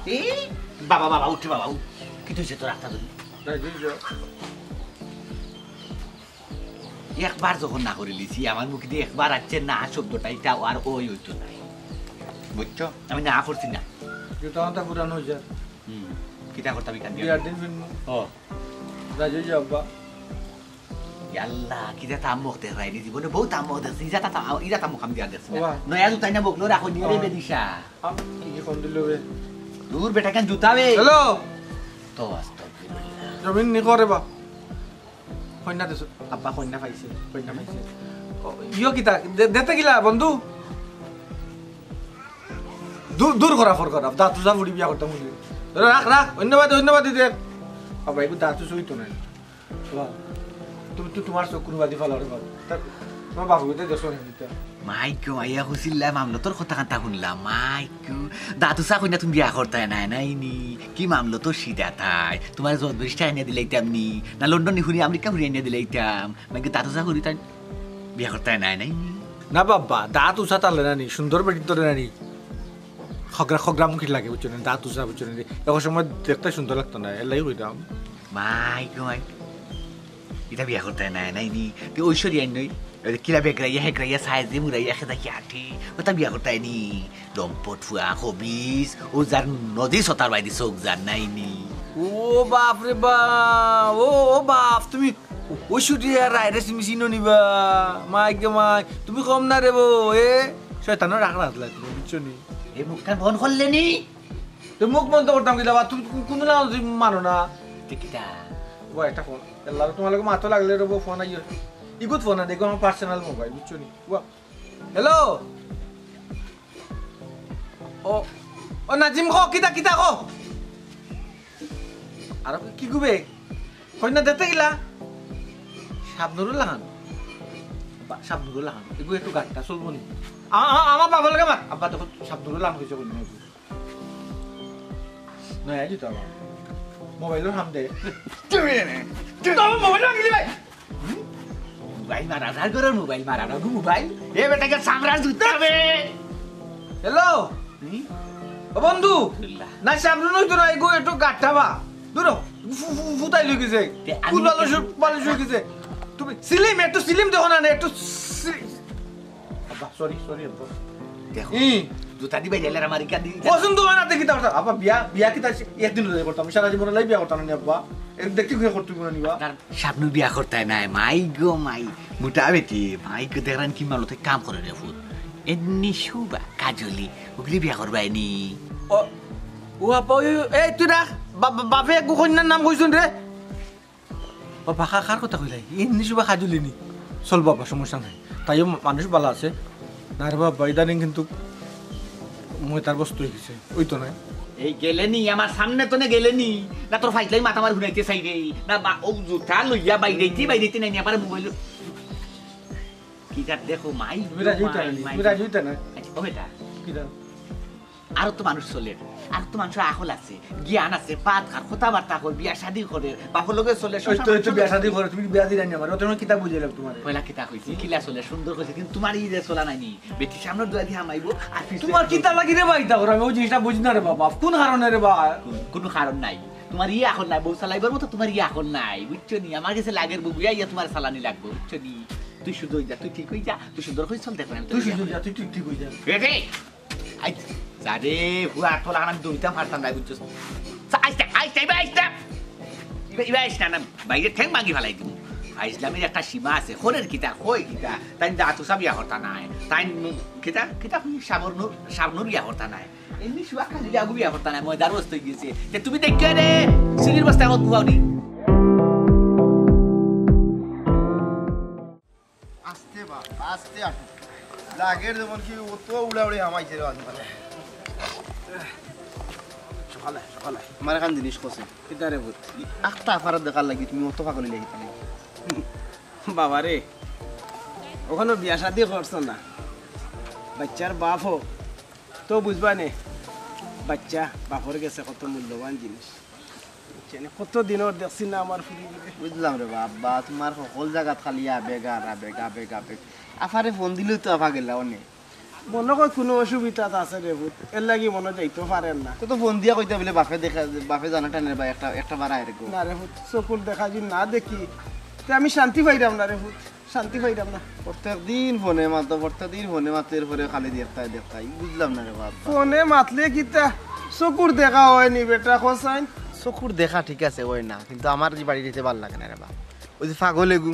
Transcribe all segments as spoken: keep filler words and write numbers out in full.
এ, বাবা, বাবা, উঠ রে বাবা, উঠ। কিতা অইছে তোর আত্মা ধরি? একবার যখন না করিলিছি, আমার মুখে দিয়া একবার আইছে না শব্দটা, ইটা আর অইতো নায়। বুঝছো? আমি না করছি না। জুতা মাথা পুরান অইছে। হুম, কিতা করতাম ইখান দিয়া? বিয়ার দিন ফিরমু। ও। রাজি অইযা আব্বা। ইয়াল্লা, কিতা তামক দেখরায়নি জীবনে, বউত তামক দেখছি, ইজা তা-, ইজা তামক আমি দিয়া দেখছি না। বাবা। নয়া জুতা না বগলো রাখো নিয়া রে বাবা। বেদিশা। আম, কি কি ফোন দিল বে? দূর বেটা, কেন জুতা বে? হ্যালো। তো আস্তাগফিরুল্লাহ। জমিন নি করে বা। কইন্যা দেছো, আব্বা কইন্যা পাইছে, কইন্যা পাইছে। ও, ইয়ো কিতা? দে-, দেতে কিলা বন্ধু? দূর, দূর করা ফর করা। দাঁত উজা ফুড়ি বিয়া করতাম বুঝলি। রাখ, রাখ, অন্যবাদী, অন্যবাদী দেখ। বাবা, এগু দাঁত উজা অইতো নায়। বাবা, তুমি তো তোমার চকুর বাদি ফালাও রে বাবা। তা তোমার বাপু তো দেশো নেই তা। মাইকো, মাইয়া হুসিল্লা মামলতর কথা কান্তা হুনলাম। মাইকো, দাঁত উজা কইন্যা তুমি বিয়া করতায় নায়, নায় নি? কি মামলতর সিধা তাই? তোমার জর্দরিশটা আনিয়া দিলাইতাম নি? না লন্ডন নি হুনি আমেরিকা হুনি আনিয়া দিলাইতাম? মাইকো, দাঁত উজা করি তাই বিয়া করতায় নায়, নায় নি? না বাবা, দাঁত উজা তালে না নি, সুন্দর বেটির তরে না নি। খগরা, খগরা মুখী লাগে, বুঝছো নি? দাঁত উজা, বুঝছো নি? এক সময় দেখতে সুন্দর লাগতো না, এর লাগি কইতাম। মাইকো, মাই। ইতা বিয়া করতায় নায়, নায় নি? তে ঐশ্বরিয়া নই? ওই যে কিলা বেগরাইয়া, হেগরাইয়া, সাইজে মুরাইয়া, খেদা কি আঠে? ওটা বিয়া করতায় নি? লম্পট ফুয়া, খবিস, ও যার নদী সতার বাইদি চোখ যার নায় নি? ও বাপ রে বাপ, ও, ও বাপ, তুমি ঐশ্বরিয়া রায়রে চিনি চিনো নি বা? মাইগো মাই, তুমি কম না রে বো, এ শয়তানর রাগ রাখলা তুমি, বুঝছো নি? এ মুখখান বন্ধ করলে নি? তো মুখ বন্ধ করতাম কিলা বা? তুমি কু-, কুনু লাগান তুমি মানো না। তে কিতা? ও একটা ফোন। আল্লাহ, তোমার লগে মাতো লাগলে রে বো, ফোন আইও। ইগুত ফোন না, দেখো আমার পার্সোনাল মোবাইল, বুঝছো নি? ওয়া। হ্যালো। ও, ও নাজিম কো, কিতা, কিতা কো? আর কি গুবে? কইন্যা দেতে কিলা? শাবনুরুল লাখান। বা, শাবনুরুল লাখান। এগু একটু গাট্টা চলবো নি? আ-, আ-, আমার বাবার লগে মাত। আব্বা দেখো, শাবনুরুল লাখান কইছে কইন্যা। নয়া জুতা আমার। মোবাইলর হাম দে। তুমি এনে, তুমি তো আমার মোবাইল ভাঙিলি ভাই। হুম? মোবাইল মারা, যার ঘরর মোবাইল মারা, রঘু মোবাইল। এ বেটাকে চামড়ার জুতা বে। হ্যালো। হুম? ও বন্ধু। আলহামদুলিল্লাহ। না, সামনে নই তো না, এগো একটু গাট্টা বা। দূরো, ফু-, ফু-, ফুতাই লই গেছে। তে আমি কুল বালিশ, বালিশ হয়ে গেছে। তুমি সিলিম, একটু সিলিম দেখো না, না, একটু সি-, আব্বা, সরি, সরি, আব্বা। দেখো, ই। জুতা দিবা গেলে আমার ইকা দি। পছন্দ হয় না, দেখি তার। আব্বা, বিয়া, বিয়া কিতা একদিন লই করতাম, সারা জীবন লাই বিয়া করতাম না, আব্বা। এর দেখতে ঘুরে করতে গুণা নিবা। তার সামনে বিয়া করতায় নায়, মাই গো মাই। মোটা বেটি, মাই গো, দেখরান কি মালতে কাম করে রে ফুত। এমনি শুবা, কাজলি, ওগুলি বিয়া করবায় নি। ও, ও আব্বা, ওই, ওই, এই তুই রাখ, বা-, বা-, বাপে এক কন্যার নাম কইছুন রে। ও বাবা, কার কথা কইলাই? এমনি শুবা কাজলি নি। চল বাবা, সমস্যা নাই। তাইও মা-, মানুষ ভালা আছে। না রে বাবা, ইদানিং কিন্তু মই তার বস্তু হয়ে গেছে। ওই তো নাই। এই গেলে নি, আমার সামনে তো নে গেলে নি। না তোর ফাইজলাই মাথা মার ঘুরাইতে চাই রে। না বা-, ও জুতা লইয়া বাইরেইতে, বাইরেইতে নাই নি, আবার মোবাইল। কি জাত দেখো, মাই, তুমি রাজি হইতা মাই, না নি? মাই। তুমি রাজি হইতা না? আচ্ছা, ও বেটা। কি দাও? আরো তো মানুষ চলের, আরো তো মানুষর আকল আছে, জ্ঞান আছে, ভাত খার, কথাবার্তা কর, বিয়া শাদি করে, বাপর লগে চলে, ওই তো, ওই তো সংসার বিয়া শাদি করে, তুমি কি বিয়া দিলাই না আমার? ওটা কিতা বুঝাইলাম তোমারে? পয়লা কিতা কইছি, কিলা চলে, সুন্দর কইছি, কিন্তু তোমার ই যে চলা নাইনি, বেটি সামনের দুয়াদি হামাইবো, আর পিছনে তোমার কিতা লাগি রে বা ইতা করো? আমি ওই জিনিসটা বুঝি না রে বাবা, কোন কারণে রে বা? কোন, কোনো কারণ নাই, তোমার ই আকল নাই, বউ চালাইবার মতো তোমার ই আকল নাই, বুঝছো নি? আমার গেছে লাগের বউ, ইয়া, ইয়া তোমার চালানি লাগবো, বুঝছো নি? তুই সুজা অই যা, তুই ঠিক অই যা, তুই সুন্দর করি চল, দেখো আমি তুই তোর সুজা অই যা, তুই ঠিক, ঠিক অই যা। এ রে, আই, যা রে, হুয়া, তোলা আমি দৌড়িতাম পারতাম না, বুঝছস? যা, আইস না, আইস না, ইবা আইস না। ইবা, ইবা আইস না, না, বাইরে ঠ্যাং ভাঙি ফালাই দিমু। আইসলামের একটা সীমা আছে, খরের কিতা, কই কিতা, তাই দাঁত উসা বিয়া করতা নাই, তাই নু-, কিতা, কিতা কই, সাবর নূর, সাবনুর বিয়া করতা নাই। এমনি শুয়া খালি আগু বিয়া করতা নাই, ময়দার বস্তা হয়ে গেছে। তে তুমি দেখো রে, সিঁড়ির বস্তায় মত ঘুমাও নি। আস্তে বাপ, আস্তে আটো। লাগের যেমন কি অত উড়াউড়ি হামাইছে রে আজকাল। সকালে, সকালে। আমার এখন জিনিস কছে। কিতা রে ভূত? আখতা আফারত দেখার লাগি তুমি অত পাগল হইলে কিতা রে? বাবা রে, ওখানে বিয়া শাদি করছো না। বাচ্চার বাপ হোক, তো বুঝবা নে। বাচ্চা, বাপর গেছে কত মূল্যবান জিনিস। বুঝছেন? কত দিন ওর দেখছি না আমার ফুরি দিলে। বুঝলাম রে বাবা, তোমার সকল জায়গাত খালি আবেগ আর আবেগ, আবেগ, আবেগ। আফারে ফোন দিলেও তো আফা গেলা অনে। মনো কয় কুনু অসুবিধাত আছে রে পুত, এরলাগি মনো যাইতো পারের না। তো, তো ফোন দিয়া কইতা বলে বাফে দেখা, বাফে জানা টানে বা একটা, একটা বার আয় রে গো। না রে পুত, চকুর দেখা যদি না দেখি, তে আমি শান্তি পাইরাম না রে পুত, শান্তি পাইরাম না। প্রত্যেক দিন ফোনে মাতো, প্রত্যেক দিন ফোনে মাতো, এরপরে খালি দেখতায় দেখতায়, বুঝলাম না রে বাবা। ফোনে মাতলে কিতা চকুর দেখা অয়নি বেটা, কছাইন? চকুর দেখা ঠিক আছে, অয় না, কিন্তু আমার যে বাড়ি দিতে ভালা লাগে না রে বাবা। ওই যে পাগল এগু,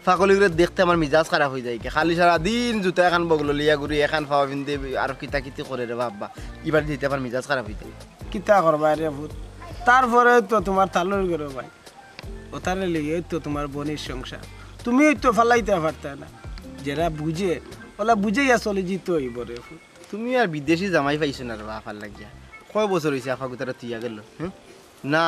পাগল এগুরে দেখতে আমার মিজাজ খারাপ অইযায় কি। খালি সারা দিন জুতা এখান বগলো লিয়া ঘুরি, এখান ফাওয়া ফিন্দে, আর কিতা কিতি করে রে বাবা। ইবার দিতে আমার মিজাজ খারাপ অইযায়। কিতা করবায় রে পুত? তারপরে তো তুমার তালুর ঘরো ভাই, অতারে লইয়া তো তুমার বইনর সংসার। তুমি তো ফালাইতা পারতায় না। যেরা বুঝে, অলা বুঝাইয়া চলি যিতে অইবো রে পুত। তুমি আর বিদেশি জামাই পাইছো না রে বাফার লাগিয়া। কয় বছর অইছে আফা গুতারে থুইয়া গেল, হুম? না,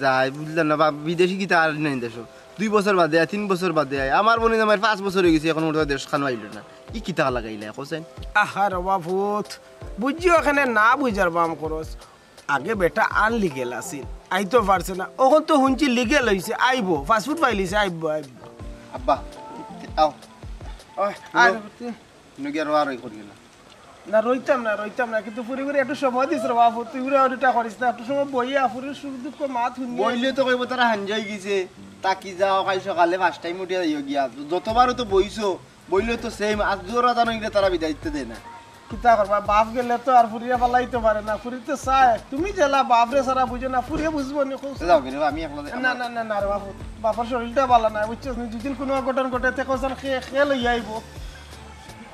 যায়, বুঝলাম না, বা-, বিদেশি কিতা আর নাই দেশো। দুই বছর বাদে আয়, তিন বছর বাদে আয়। আমার বইনর জামাইর পাঁচ বছর অইগেছে, অখনো দেশ খানো আইলো না। ই কিতা লাগাইলা, কছাইন? আহা রে বাফুত, বুঝিও এখানে না বুঝার বাম খরচ। আগে বেটা আনলিগেল আছিল, আইতো পারছে না। অখন তো হুনছি লিগেল অইছে, আইবো, পাসপোর্ট পাইলিছে, আইবো, আইবো। আব্বা, আও। ওই, আর নুগিয়া রোয়া রই করি গেল। না, রইতাম না, রইতাম না, কিন্তু ফুরি ফুরি একটু সময় দিস রে বাফু, তুই উড়া উড়িটা করিস না, একটু সময় বইয়া ফুরির সুখ দুঃখ মাত হুনি। বইলে তো কইবো তারা হাঞ্জা অইগেছে, তাকি যাও, কাইল সকালে পাঁচটায় উঠিয়া যাইও গিয়া। যতবারও তো বইছো, বইলে তো সেম, আজ জোর আজান অইলে তারা বিদায় দিতে দেয় না। কিতা করবা, বাফ গেলে তো আর ফুরিয়ে ফালাইতো পারে না, ফুরি তো চায়। তুমি যেলা বাফরে ছাড়া বুঝো না, ফুরিয়ে বুঝবো নি, কও। যাও গেলে আমি একলা যাই। না, না, না, না রে বাফু, বাফর শরীরটা ভালা না, বুঝছস নি? দুদিন কুনু অঘটন ঘটে, তে কছাইন খে-, খেল অইয়া আইবো।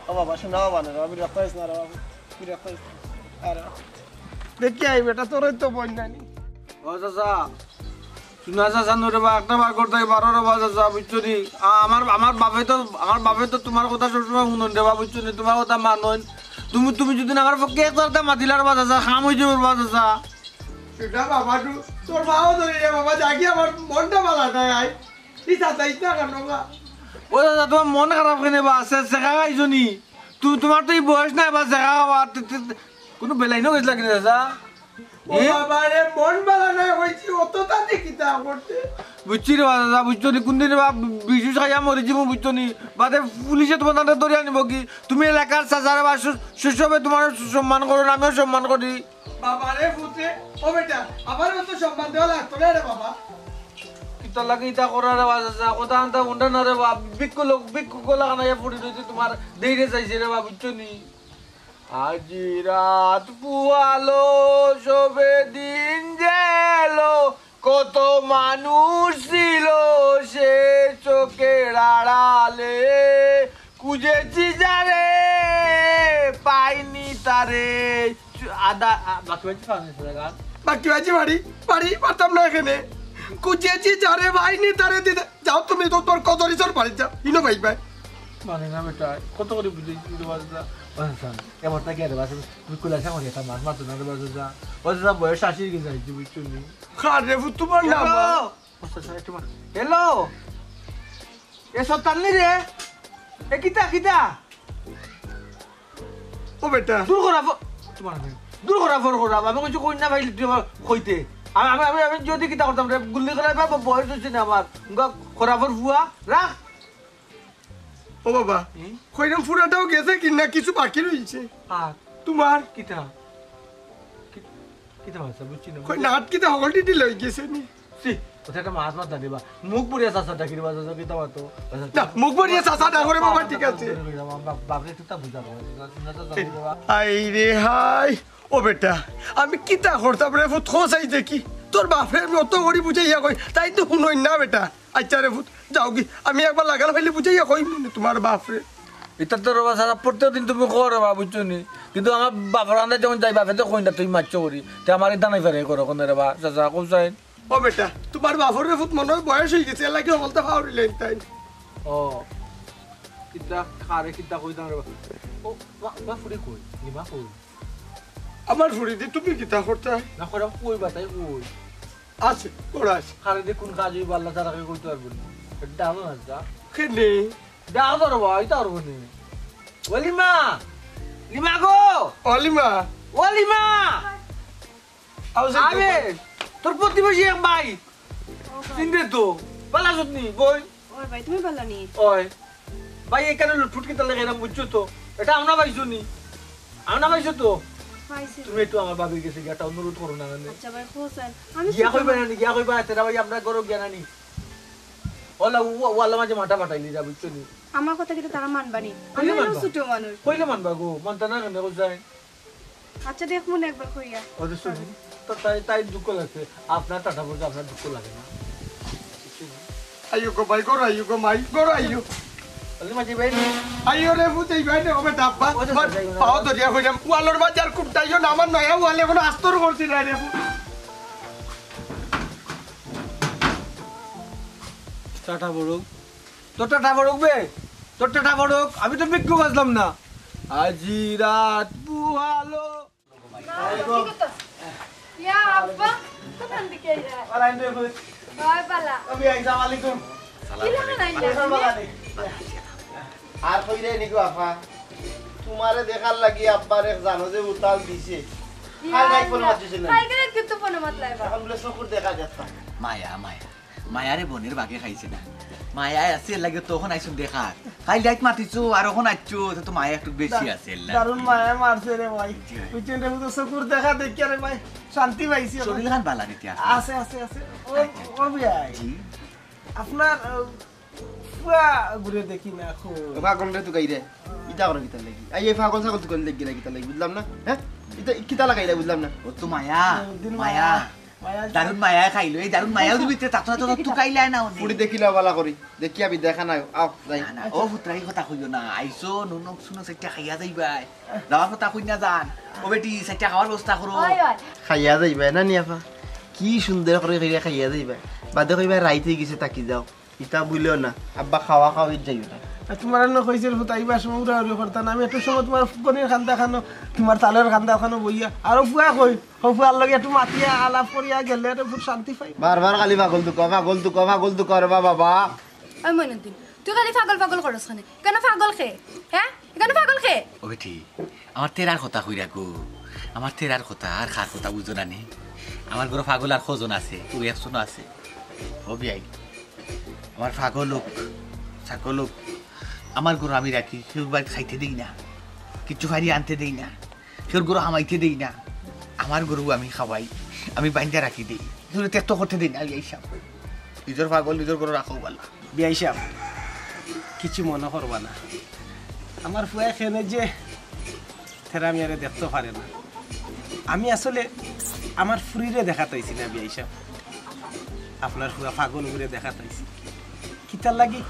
ও বাবা, শোনা বাবা না রে, বিরক্ত অইস না রে বাফু, বিরক্ত অইস না। আরে, দেখি আই বেটা, তোরই তো বইন নানি। ও চাচা, শুনা চাচা নু রে বা, একটা বার করতে পারো রে বা চাচা, বুঝছো নি? আ-, আমার, আমার বাফে তো, আমার বাফে তো তুমার কথা সবসময় হুনইন রে বা, বুঝছো নি? তুমার কথা মানইন। তুমি, তুমি যদি আমার পক্ষে এক চারটা মাতিলা রে বা চাচা, কাম অইযিবো রে বা চাচা। এটা বাবা, তু-, তোর মাও ধরে রে বাবা, যাগি আমার মনটা ভালা নাই, আই। এই চাচা, ইতা কেন বা? ও চাচা, তুমার মন খারাপ কেনে বা? সে, সেকা খাইছো নি? তু-, তুমার তো ই বয়স নাই বা সেকা খাওয়া, তে, তে, তে, কুনু বেলাইনো গেছিলা কিনা চাচা? ও এ? বাবা রে, মন ভালা নাই অইছে, অত তাতে কিতা করতে? বুঝছি রে বা চাচা, বুঝছো নি? কুনদিন বা বিষ খাইয়া মরি যিমু, বুঝছো নি? বাদে পুলিশে তুমার তাতে ধরিয়া নিবো কি? তুমি এলাকার চাচা রে বা, সু-, সুসবে তুমার সম্মান করইন, আমিও সম্মান করি। বাবা রে পুতে, ও বেটা, আমারে অত সম্মান দেওয়া লাগতো না রে বাবা। কিতার লাগি ইতা করা রে বা চাচা? কথা আনতা হুনরা না রে বা, ভিক্ষু লোক, ভিক্ষু গলা খানাইয়া পড়ি রইছে, তুমার দেইরে চাইছে রে বা, বুঝছো নি? আজি রাত পুয়ালো, সবে দিন গেলো, কত মানুষ ছিল সে চোখের আড়ালে, খুঁজেছি যারে, পাইনি তারে। চু-, আদা, আ, বাকি বাকি পাওয়া গেছে না গান। বাকি বাকি বাড়ি, বাড়ি পারতাম না এখানে। খুঁজেছি যারে, পাইনি তারে দিতে। যাও তুমি তো তোর কদরিচর বাড়ি যাও, ইনো ভাই ভাই। মানে না বেটা, কত করি বুঝাইছি রে বাচ্চা। বাচ্চা, এবার তাকে আরে বাচ্চা, তুই কুলাসা করি একটা মাছ মারতো না রে বাচ্চা। বাচ্চা, বয়স আশি গেছে, আইছি, বুঝছো নি? কার রে, তোমার নাম? হ্যালো। আচ্ছা, আচ্ছা, একটু মার। হ্যালো। এ সত্তানলি রে। এ কিতা, কিতা? ও বেটা। দূর করা ফ-, তোমার নাম। দূর করা ফর করা। আমি কইছি কইন্যা ভাই তুই আমার কইতে। আমি, আমি, আমি, আমি যদি কিতা করতাম রে, গুল্লি করাই পাবো, বয়স অইছে না আমার। উনকা করা ফর ফুয়া, রাখ। ও বাবা, হুম? কইরাম ফুরাটাও গেছে কি না কিছু বাকি রইছে? আর তোমার? কিতা? কি-, কিতা ভাষা বুঝছি না। কই নাট কিতা হকল ডিটি লই গেছে নি? সি, ওটা একটা মাছ মাছ দাঁড়িয়ে বা। মুখ পুড়িয়া চাচা ডাকি রে বা, চাচা কিতা মাতো? না, মুখ পুড়িয়া চাচা ডাকো রে বাবা, ঠিক আছে। বাপ-, বাপ-, বাপরে একটু তা বুঝা বাবা, চাচা, চাচা, চাচা, চাচা, বাবা। হায় রে হায়। ও বেটা, আমি কিতা করতাম রে ফুত, খোঁজ আই দেখি। তোর বাপরে আমি অত করি বুঝাইয়া কই, তাইন তো হুনইন না বেটা। আচ্ছা রে ফুত, যাওগি, আমি একবার লাগাল পাইলে বুঝাইয়া কই মনে তোমার বাপরে। ইতা তো রে বা চাচা, প্রত্যেক দিন তুমি কও রে বা, বুঝছো নি? কিন্তু আমার বাপর আন্দাজ যখন যাই, বাপে তো কই না, তুই মারছো করি। তে আমার ইতা নাই পারে করো কোন রে বা, চাচা, কও চাইন। ও বেটা, তোমার বাপর রে ফুত মনে হয় বয়স অই গেছে, এর লাগি হকলতা ফাউরিলে তাই। ও, কিতা, কারে কিতা কইতাম রে বা। ও, বা, বা ফুরি কই? নিমা কই? আমার ফুরি দি তুমি কিতা করতা? না, করা কই বা তাই কই? আছে, ওরা আছে। কারে দি কোন কাজ অইবো আল্লাহ তাআলা কে কইতে পারবো না। এটা আলো না, যা। কেনে? ডাক ধরো বা, ইতা পারবো না। ও লিমা! লিমা গো! ও লিমা! ও লিমা! আও, যাই তো। আরে, তোর প্রতিবেশী এক ভাই। ও ভাই। চিনরে তো? ভালা আছস নি, বই? ওই ভাই, তুমি ভালা নি? ওই। ভাই, এখানে লুটফুট কিতা লাগে এরম বুঝছো তো? এটা আমরা পাইছো নি? আমরা পাইছো তো? পাইছি। তুমি একটু আমার ভাবির গেছে গিয়া একটা অনুরোধ করো না কেনে? আচ্ছা ভাই, হোসেন, আমি গিয়া ছোট কইবা না মানুষ। নি, গিয়া কইবা, তেরা ভাই আমরা ঘরো গিয়া না নি। ওলা, ও-, ওয়ালা মাঝে মাথা ফাটাইলি যা, বুঝছো নি? আমার কথা কিন্তু তারা মানবা নি। আমি কইলে অইলাম মানবা? ছোট মানুষ। কইলে মানবা গো, মানতা না কেনে কইছাই? আচ্ছা, দেখমু না একবার কইয়া। ও তো শুনি, তো তাই, তাই দুঃখ লাগছে। আপনার টাটা বলতে আপনার দুঃখ লাগে না। আইও গো ভাই, ঘরো আইও গো মাই, ঘরো আইও। বললি মাঝে ভাই, আইও রে, বুঝাই ভাই রে, ওবে ডাব্বা। ওই তো বাট, যাই না। পাও ধরিয়া কইলাম, ওয়ালর বাজার কুটতাইও না, আমার নয়া ওয়াল এখনো আস্তর করছি না রে। টাটা বড়। তোর টাটা বড় বে, তোর টাটা বড়। আমি তো ভিক্ষু বাজলাম না। আজি রাত পুয়ালো। ইয়া আব্বা, কোন দিকে আইরা? আর আইন রে, বুঝ। বাই বালা। আমি আসসালামু আলাইকুম। কি লাগান আইলা? আসসালামু আলাইকুম। আর কই রে নিকু আফা? তোমারে দেখার লাগি আব্বার এক জানো যে উতাল দিছে। কাল রাইত ফোন মারছিস না? কালকে রাইত কিন্তু ফোন মাতলাইবা। এখন বলে চকুর দেখা যাচ্ছে। মায়া, মায়া। মায়ারে বনের বাঘে খাইছে না। মায়া আছে, এর লাগি তখন আইছুন দেখা। কাল রাইত মাতিছো, আর এখন আইছো, তো, তো মায়া একটু বেশি আছে, এর লাগি। দারুণ মায়া মারছে রে ভাই। জি। বুঝছেন রে, তো চকুর দেখা দেখিয়া রে ভাই, শান্তি পাইছি এখন। শরীর খান বালা নিতে আছে। আছে, আছে, আছে। ও, ও ভাই, জি। আপনার, আহ, ফুয়া ঘুরে দেখি না খুব। ও পাগল রে তুকাই রে, ইতা করো কিতার লাগি? আই এই পাগল ছাগল তুকান লাগি না কিতার লাগি, বুঝলাম না। হ্যাঁ, ইতা কিতা লাগাইলা বুঝলাম না। ও তো মায়া, দিন মায়া। মায়া। দারুণ মায়া খাইলো, এই দারুণ মায়া দিতে তাতো তো তুকাইলা না উনি। ফুড়ি দেখিলা বালা করি, দেখি আমি দেখা নাই, আও যাই। না, না, ও পুত্রা, এই কথা কইও না। আইছো, নুনক শুনো, সেটা খাইয়া যাইবাই। যাওয়ার কথা কই না যান। ও বেটি, সেটা খাওয়ার ব্যবস্থা করো। ওই ওই। খাইয়া যাইবা না নি আফা? কি সুন্দর করে কইরা খাইয়া যাইবা। বাদে কইবা রাইত অই গেছে, থাকি যাও। ইতা বুঝলেও না, আব্বা খাওয়া খাওয়িত যাইও না। আর তোমার না কইছিল ফুতাইবার সময় উড়াউড়ি করতা না, আমি একটু সময় তোমার ফুকনির কান্দা খানো, তোমার তালর কান্দা খানো বইয়া, আর ও ফুয়া কই, ও ফুয়ার লগে একটু মাতিয়া আলাপ করিয়া গেলে একটু খুব শান্তি পাই। বারবার খালি পাগল দুকা, পাগল দুকা, পাগল দুকা রে বাবা। ওই মইনুদ্দিন, তুই খালি পাগল পাগল করস কেনে? কেনে পাগল খে? হ্যাঁ, কেনে পাগল খে? ও বেটি, আমার তেরার কথা কইরা গো। আমার তেরার কথা, আর কার কথা বুঝো না নি? আমার ঘরো পাগল আর কজন আছে, ও একজন আছে। ও বিয়াই, আমার পাগল অউক, ছাগল অউক, আমার ঘরো আমি রাখি, কেউর বাড়িত খাইতে দেই না, কিচ্ছু পারি আনতে দেই না, কেউর ঘরো হামাইতে দেই না। আমার ঘরো আমি খাওয়াই, আমি বাইন্ধা রাখি দেই, কেউরে তেতো করতে দেই না। আমি এইসব নিজর পাগল নিজর ঘরো রাখো বালা। বিয়াই সাহেব, কিছু মনে করবা না, আমার ফুয়া এখানে যে তেরা মিয়ারে দেখতে পারে না। আমি আসলে আমার ফুরিরে দেখাত আইছি না বিয়াই সাহেব, আপনার ফুয়া পাগল ঘুরে দেখাত আইছি। কিতার লাগি,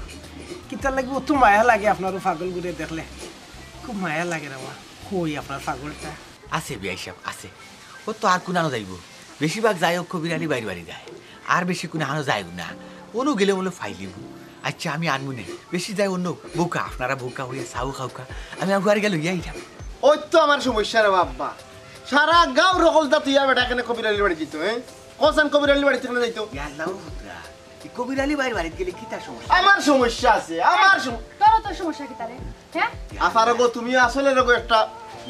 কিতার লাগি অত মায়া লাগে আপনার ও পাগল ঘুরে দেখলে, খুব মায়া লাগে রে মা। কই আপনার পাগলটা? আছে বিয়াই সাহেব, আছে। ও তো আর কুনানো যাইবো, বেশিরভাগ যায় ও কবির আলী ভাইর বাড়ি যায়, আর বেশি কুনানো যায় না। অনো গেলে বলে পাইলিবো। আচ্ছা, আমি আনমু নে, বেশি যায় অন্য বউকা, আপনারা বউকা হইয়া চাও খাউকা, আমি আগুয়ারে গেলে লইয়া আইলাম। ওই তো আমার সমস্যা রে বাবা, সারা গাঁও রকলতা তুই বেটা এখানে কবির আলীর বাড়ি দিত, হ্যাঁ? কসান কবির আলীর বাড়ি থেকে যাইতো। ইয়াল্লাহ পুত্রা, এই কবির আলী ভাইর বাড়িত গেলে কিতা সমস্যা? আমার সমস্যা আছে, আমার সম- তোর তো সমস্যা কিতা রে? হ্যাঁ? আফারে গো, তুমি আসলে রে গো একটা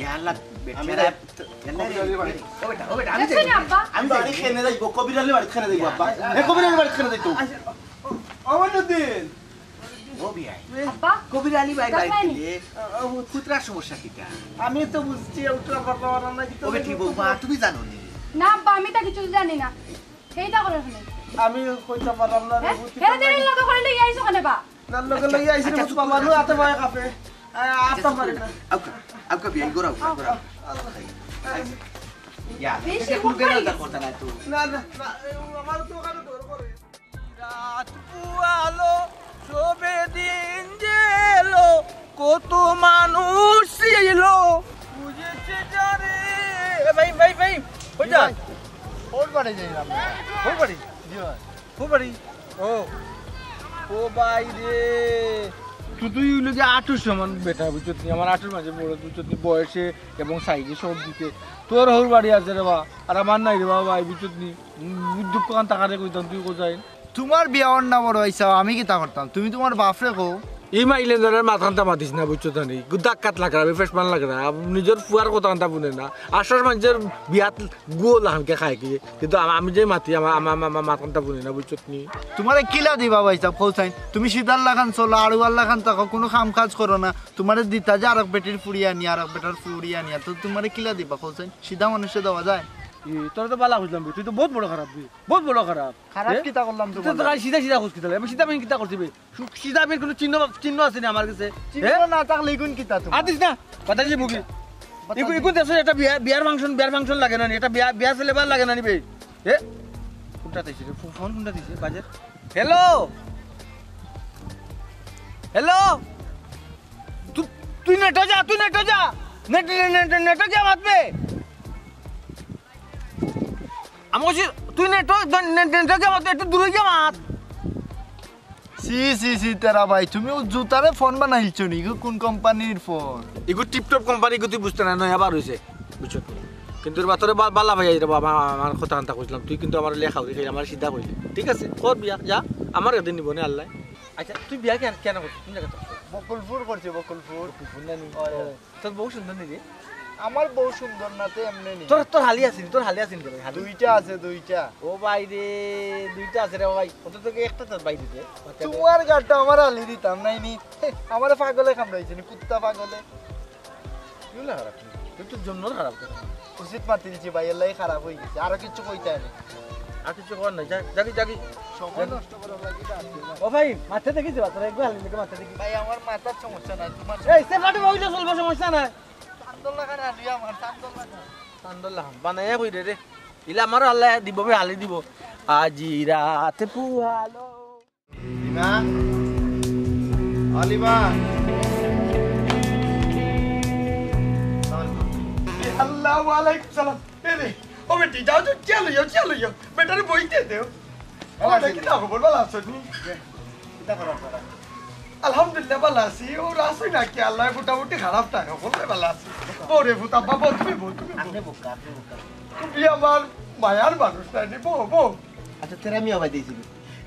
ইয়াল্লাহ, আমি বেচারা। যাই- ইয়াল্লাহ, কবির আলীর বাড়ি। ও বেটা, ও বেটা, আমি দেখছো নি যাই। আব্বা? আমি বাড়ি যাই। খেনে যাইবো, কবির আলীর বাড়ি খেনে যাইবো আব্বা। এ কবির আলীর বাড়ি খেনে যাইতো। অমনুদ্দিন, ও বিয়াই, আব্বা? কবির আলী ভাইর যাও বাড়িত নাইনি? গেলে পুত্রার সমস্যা কিতা? আমি তো বুঝছি, উঠতে পারলাম না, কিন্তু ও বেটি বৌমা, তুমি জানো নি? না আব্বা, আমি তা কিছু জানি না। এইটা করে শুনে। আমি কইতে পারলাম না রে, হ্যাঁ? বুঝতে হ্যাঁ, পারলাম তেরে না। লগে করে লই আইছো কেনে বা? না, লগে লই আইছি রে, আচ্ছা, বুঝ বাবা, নু আতে ভয় কাঁপে। আ, আতে পারে না। আউকা, আউকা বিয়াই, ঘুরাও, ঘুরাও। ইয়া, বেশি এটা কোনো মুখ বেড়া বাড়িয়ে দরকার করতে না তো। না, না, না, আমার তো ওখানে ডর করে। রাত পুয়ালো, সবে দিন গেলো, কত মানুষ ছিল, বুঝেছি জানি। এ ভাই, ভাই, ভাই, কই যাস? ওর বাড়ি যাইলাম। ওর বাড়ি? জি ভাই। ওর বাড়ি? ও। ও ভাই রে। তুই, তুই অইলো যে আটুর সমান বেটা, বুঝছত নি? আমার আটুর মাঝে বড়, বুঝছত নি? বয়সে এবং সাইজে সব দিকে। তোর হউর বাড়ি আছে রে বা, আর আমার নাই রে বা ভাই, বুঝছত নি? উম, দুঃখ কান তাকারে কইতাম, তুই কোথায়? তোমার বিয়া অর না বড় অইছাও, আমি কিতা করতাম? তুমি তোমার বাপরে কও, ই মাইলে ধরে মাত কান্তা মাতিস না, বুঝছো তো নি? গুদাক কাত লাগরা, বেফেশ মান লাগরা, নিজর ফুয়ার কথা কান্তা বুনে না। আশ্বাস মানজের বিয়াত গুও লাহানকে খায় কি? কিন্তু আম-, আমি যে মাতি, আমার, আমার, আমার, আমার মাত কান্তা বুনে না, বুঝছো নি? তোমারে কিলা দিবা ভাই সাহেব, কও চাইন? তুমি সিধার লাখান চলো, আড়ুয়ার লাখান থাকো, কোনো কাম কাজ করো না। তোমারে দিতা যে আরক বেটির ফুড়ি আনি, আরক বেটার ফুড়ি আনিয়া, তো তোমারে কিলা দিবা, কও চাইন? সিধা মানুষে দেওয়া যায়? ই, তোরা তো বালা বুঝলাম বে, তুই তো বহুত বড় খারাপ বে, বহুত বড় খারাপ। খারাপ এ? কিতা করলাম তুই তো তোমার? তোরা সিধা সিধা খোঁজ কিতা লাগে? আমি সিধা আমি কিতা করছি বে? সু-, সিধা আমি কোনো চিহ্ন, চিহ্ন আছে না আমার কাছে। চিহ্ন এ? না থাকলে ইগুন কিতা তোমার? আদিস না, বাতাসি ভুগি। বাতাসি। ইগু, ইগু দেশে একটা বিয়া, বিয়ার ফাংশন, বিয়ার ফাংশন লাগে না নি? এটা বিয়া, বিয়া সিলেবার লাগে না নি বে? এ? কোনটা দিছে রে? ফো-, ফোন কোনটা দিছে? বাজে। হ্যালো? হ্যালো? তু-, তুই নেটো যা, তুই নেটো যা। নেট, নেট, নেট, নেটো যা মাতবে। আমি কইছি, তুই নেটো, নেট, নেটো যা মাতবে, একটু দূরে গিয়া মাত। সি, সি, সি, তেরা ভাই, তুমি ও জুতারে ফোন বানাইলছো নি? ইগু কোন কোম্পানির ফোন? ইগু টিপটপ কোম্পানি, ইগু তুই বুঝতে না, নয়া বার হইছে, বুঝছো? কিন্তু এর বাতরে বা-, বালা ভাই, এটা বাবা, আমার কথা আনতা কইছিলাম, তুই কিন্তু আমার লেখা উড়ি খাইলে আমার সিধা কইলে, ঠিক আছে? কর বিয়া, যা, আমার একদিন নিব নে আল্লাহ। আচ্ছা, তুই বিয়া কেন, কেন করছিস? কোন জায়গা তোর? বকুলপুর করছি, বকুলপুর। বকুলপুর না নি? ওই, ও, ওই। তোর বউ সুন্দর নি রে? আমার বউ সুন্দর না, তে এমনি নি। তোর, তোর হালি আছে নি? তোর হালি আছে নি রে ভাই? হালি? দুইটা আছে, দুইটা। ও ভাই রে, দুইটা আছে রে ভাই। ওটা তোকে একটা তোর বাইরে দে। তোমার গাড়টা আমার হালি দিতাম নাই নি। হে, আমারে পাগলে কামড়াইছে নি, কুত্তা পাগলে। ইগুলা খারাপ নি। তুই তো জন্ম খারাপ করে। উচিত মাতি দিছি ভাই, এর লাগি খারাপ হয়ে গেছে। আরো কিছু কইতে নাই। আর কিছু কর নাই। যা, যাগি, যাগি। সময় নষ্ট করার লাগি তো আসছে না। ও ভাই, মাথা দেখি যাবা, তোরা একবার হালি দেখে মাথা দেখি। ভাই, আমার মাথার সমস্যা নাই, তোমার এই, সে ফাটে বইলে চলবো, সমস্যা নাই। চান্দর লাখান আলু আমার, চান্দর লাখান। চান্দর লাখান। বানাইয়া কই রে রে। ইলা আমারও আল্লাহ দিব বে, হালি দিব। আজি রাত পুয়ালো। লিমা? ও লিমা? আসসালামু আলাইকুম। এ আল্লাহ, ওয়ালাইকুম সালাম। এ রে, ও বেটি, যাও, যাও, চেয়ার লইও, চেয়ার লইও। বেটারে বইতে দেও। ভালা আছো নি? কিতা খবর, ভালা আছো নি? কিতা খবর, খবর? আলহামদুলিল্লাহ, ভালা আছি। ও রাসই নাকি, আল্লাহ মোটামুটি খারাপ নাই, খবর নাই, ভালা আছি। বউ রে, ফুত, আব্বা, বউ, তুমি বউ, তুমি বউ। আপনি বউ, আপনি বউ। তুমি আমার মায়ার মানুষ নাই নি, বউ, বউ। আচ্ছা, তেরা মিয়া ভাই দিয়েছিল।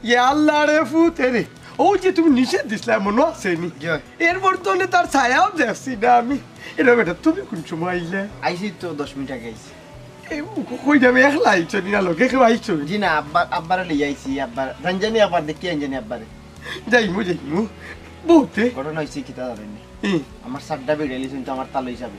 ইয়া আল্লাহ রে ফুত, এ রে। ও যে তুমি নিষেধ দিছিলা, মনো আছে নি? জি। এর বর্তমানে তার ছায়াও দেখছি না আমি। এরা বেটা, তুমি কোন সময় আইলে? আইছি তো দশ মিনিট আগে আইছি। এই ও কই যাবে, একলা আইছো নি, না লগে কেউ আইছো? জি না, আব্বা, আব্বারে লই আইছি, আব্বা। জানজানি আব্বার দেখি, জানজানি আব্বারে। যাইমু, যাইমু। বউতে। ঘটনা হইছে কিতা জানেন নি? হুম। আমার সাতটা বেড়ালি শুনতে আমার তালো হিসাবে।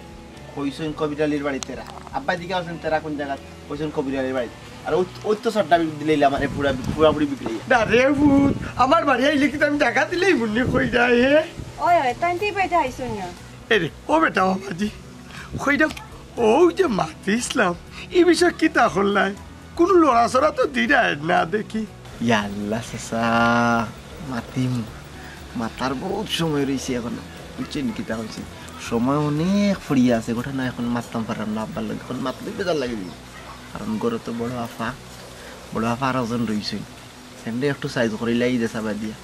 কইছইন কবির আলীর বাড়ি তেরা। আব্বা দিকে আছেন তেরা কোন জায়গা? কইছইন কবির আলীর বাড়ি। আর ওই, ওই তো সাতটা দিলে আমার পুরা, পুরাপুরি বিক্রি। না রে ফুত, আমার বাড়ি আইলে কি আমি জায়গা দিলেই মুন্নি কই যায়, হে? ওই, ওই, তাই তুই বাইরে আইছইন না। এ রে, ও বেটা, ও বাবাজি, কইরা, ও যে মাতি ইসলাম, এই বিষয়ে কিতা করলাই? কোনো লড়াচড়া তো দিরায় না দেখি। ইয়া আল্লাহ, চাচা, মাতিম। মাতার বহুত সময় রইছে এখনো। বুঝছেন কিতা কইছি? সময় অনেক ফুরিয়া আছে, ঘটনা এখন মাততাম পারলাম না আব্বার লগে। এখন মাতলে বেজার লাগে দিবি। কারণ ঘরে তো বড় আফা, বড় আফা আর একজন রইছে। সেন্ডে একটু সাইজ করিলাই দে চাবা দিয়া।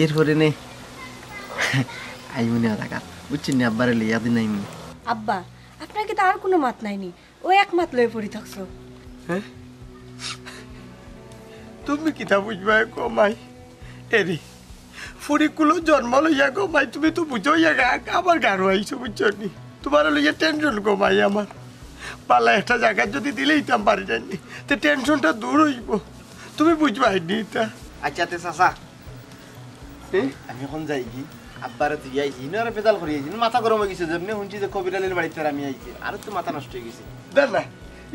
এর পরে নে, আইমুনে থাকাত। বুঝছেন নি? আব্বারে লইয়া দিন আইমুনে। আব্বা, আপনার কিতা আর কোনো মাত নাই নি? ও এক মাত লয়ে পড়ি থাকছো। হ্যাঁ? তুমি কিতা বুঝবায় গো মাই? এরে, ফুড়িকুলো জন্ম লইয়া গো মাই, তুমি তো বুঝো ইয়া গা-, আমার গারো আইছো, বুঝছো নি? তোমার লইয়া টেনশন গো মাই আমার। পালা একটা জায়গা যদি দিলে ইতাম পারি যায়নি, তে টেনশনটা দূর হইব। তুমি বুঝবায় নি ইতা? আচ্ছা, তে চাচা, এ? আমি এখন যাই কি? আব্বারে তুই আইছি, ইনো আর বেজাল করি আইছি, ইনো মাথা গরম হয়ে গেছে, যেমনি শুনছি যে কবির আলীর বাড়িতে আর আমি আইছি, আরো তো মাথা নষ্ট হয়ে গেছে। দাদা,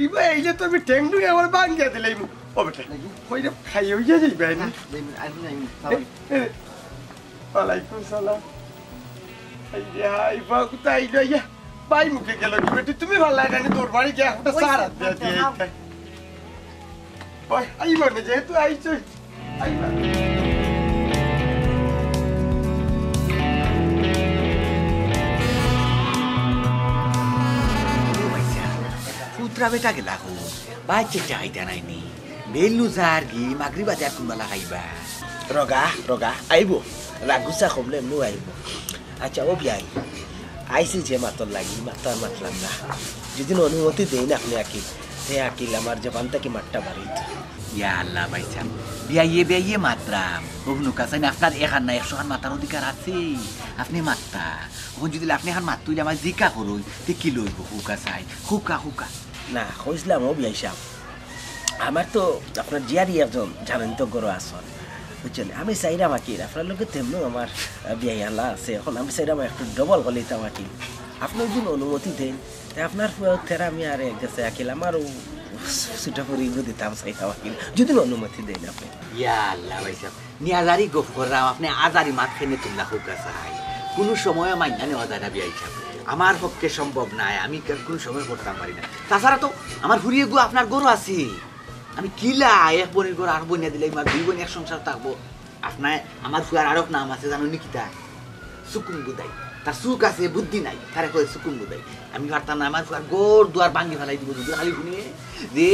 ইবা এইলে তো আমি ঠেং ঠুং আমার ভাঙ্গিয়া দিলাইমু। ও বেটা, নাকি? কই রে, খাই হইয়া যাইবা নি? না, যাইমু, আর নাই, নাই, এ, এ, ওয়ালাইকুম সালাম। এই যে, হাই, বা, কোথায় আইলো, ইয়া? ভাই মুখে গেল কি বেটি? তুমি ভালো লাগে না, তোর বাড়ি গিয়া একটা ওই সার তো, হাত দিয়ে দিয়ে খাও। এইটা। ওই, আইবা না, যেহেতু আইছো, আইবা। পুত্রা বেটা গেলা কো, বাইচে চাইতা নাইনি। বেলু যার গি, মাগরিব আজার কোনবা লাগাইবা। রগা, রগা, আইবো। রাগুসা কমলে এমনিও আইবো। আচ্ছা, ও বিয়াই, আইসি যে মাতর লাগি, মাতার মাতলাম না। যদি অনুমতি দেন আপনি আকি, হে আকিল, আমার জবান থাকি মাতটা বারইতো। ইয়া আল্লাহ ভাইসাব, বিয়াইয়ে বিয়াইয়ে মাতরাম। ও হুনউক্কা চাইন, আপনার একখান না একশো খান মাতার অধিকার আছে। আপনে মাততা। অখন যুদি আপনে একখান মাততা অইলে আমারে জিকা করইন, তে কিলা অইবো? হুনউক্কা চাইন, হুনউক্কা, হুনউক্কা। না, কইছলাম ও বিয়াই সাব, আমার তো আপনার জিয়ারি একজন জানইন তো ঘরো আছইন, বুঝছইন? আমি চাইরাম আকিল, আপনার লগে তেমনেউ আমার, আহ, বিয়াই আলা আছে, অখন আমি চাইরাম একটু ডবল করিলিতাম আকিল। আপনে যুদি অনুমতি দেইন, তে আপনার ফুয়া তেরা মিয়ারে গেছে আকিল, আমারও ছুটো ফুরিগু দিতাম চাইরাম আকিল, যুদি অনুমতি দেইন আপনে। ইয়া আল্লাহ ভাইসাব, নিয়াজারি গফ কররাম, আপনে আজারি মাত কেনে তুললা হুনউক্কা চাইন? কুনু সময় মাইন্না নেওয়া যায় না বিয়াই সাব। আমার পক্ষে সম্ভব নায়, আমি কে-, কুনু সময় করতাম পারি না। তাছাড়া তো আমার ফুরিগু আপনার ঘরো আছে। আমি কিলা এক বইনর ঘর আরক বইন দিলাইমু, আর দুই বইন এক সংসার থাকবো। আপনার, আমার ফুয়ার আরক নাম আছে, জানইন নি কিতা? সুকুম বুদাই। তার চউখ আছে, বুদ্ধি নাই, তারে কয় সুকুম বুদাই। আমি পারতাম না, আমার ফুয়ার ঘর দুয়ার ভাঙ্গি ফালাই দিমু, যুদি খালি হুনে যে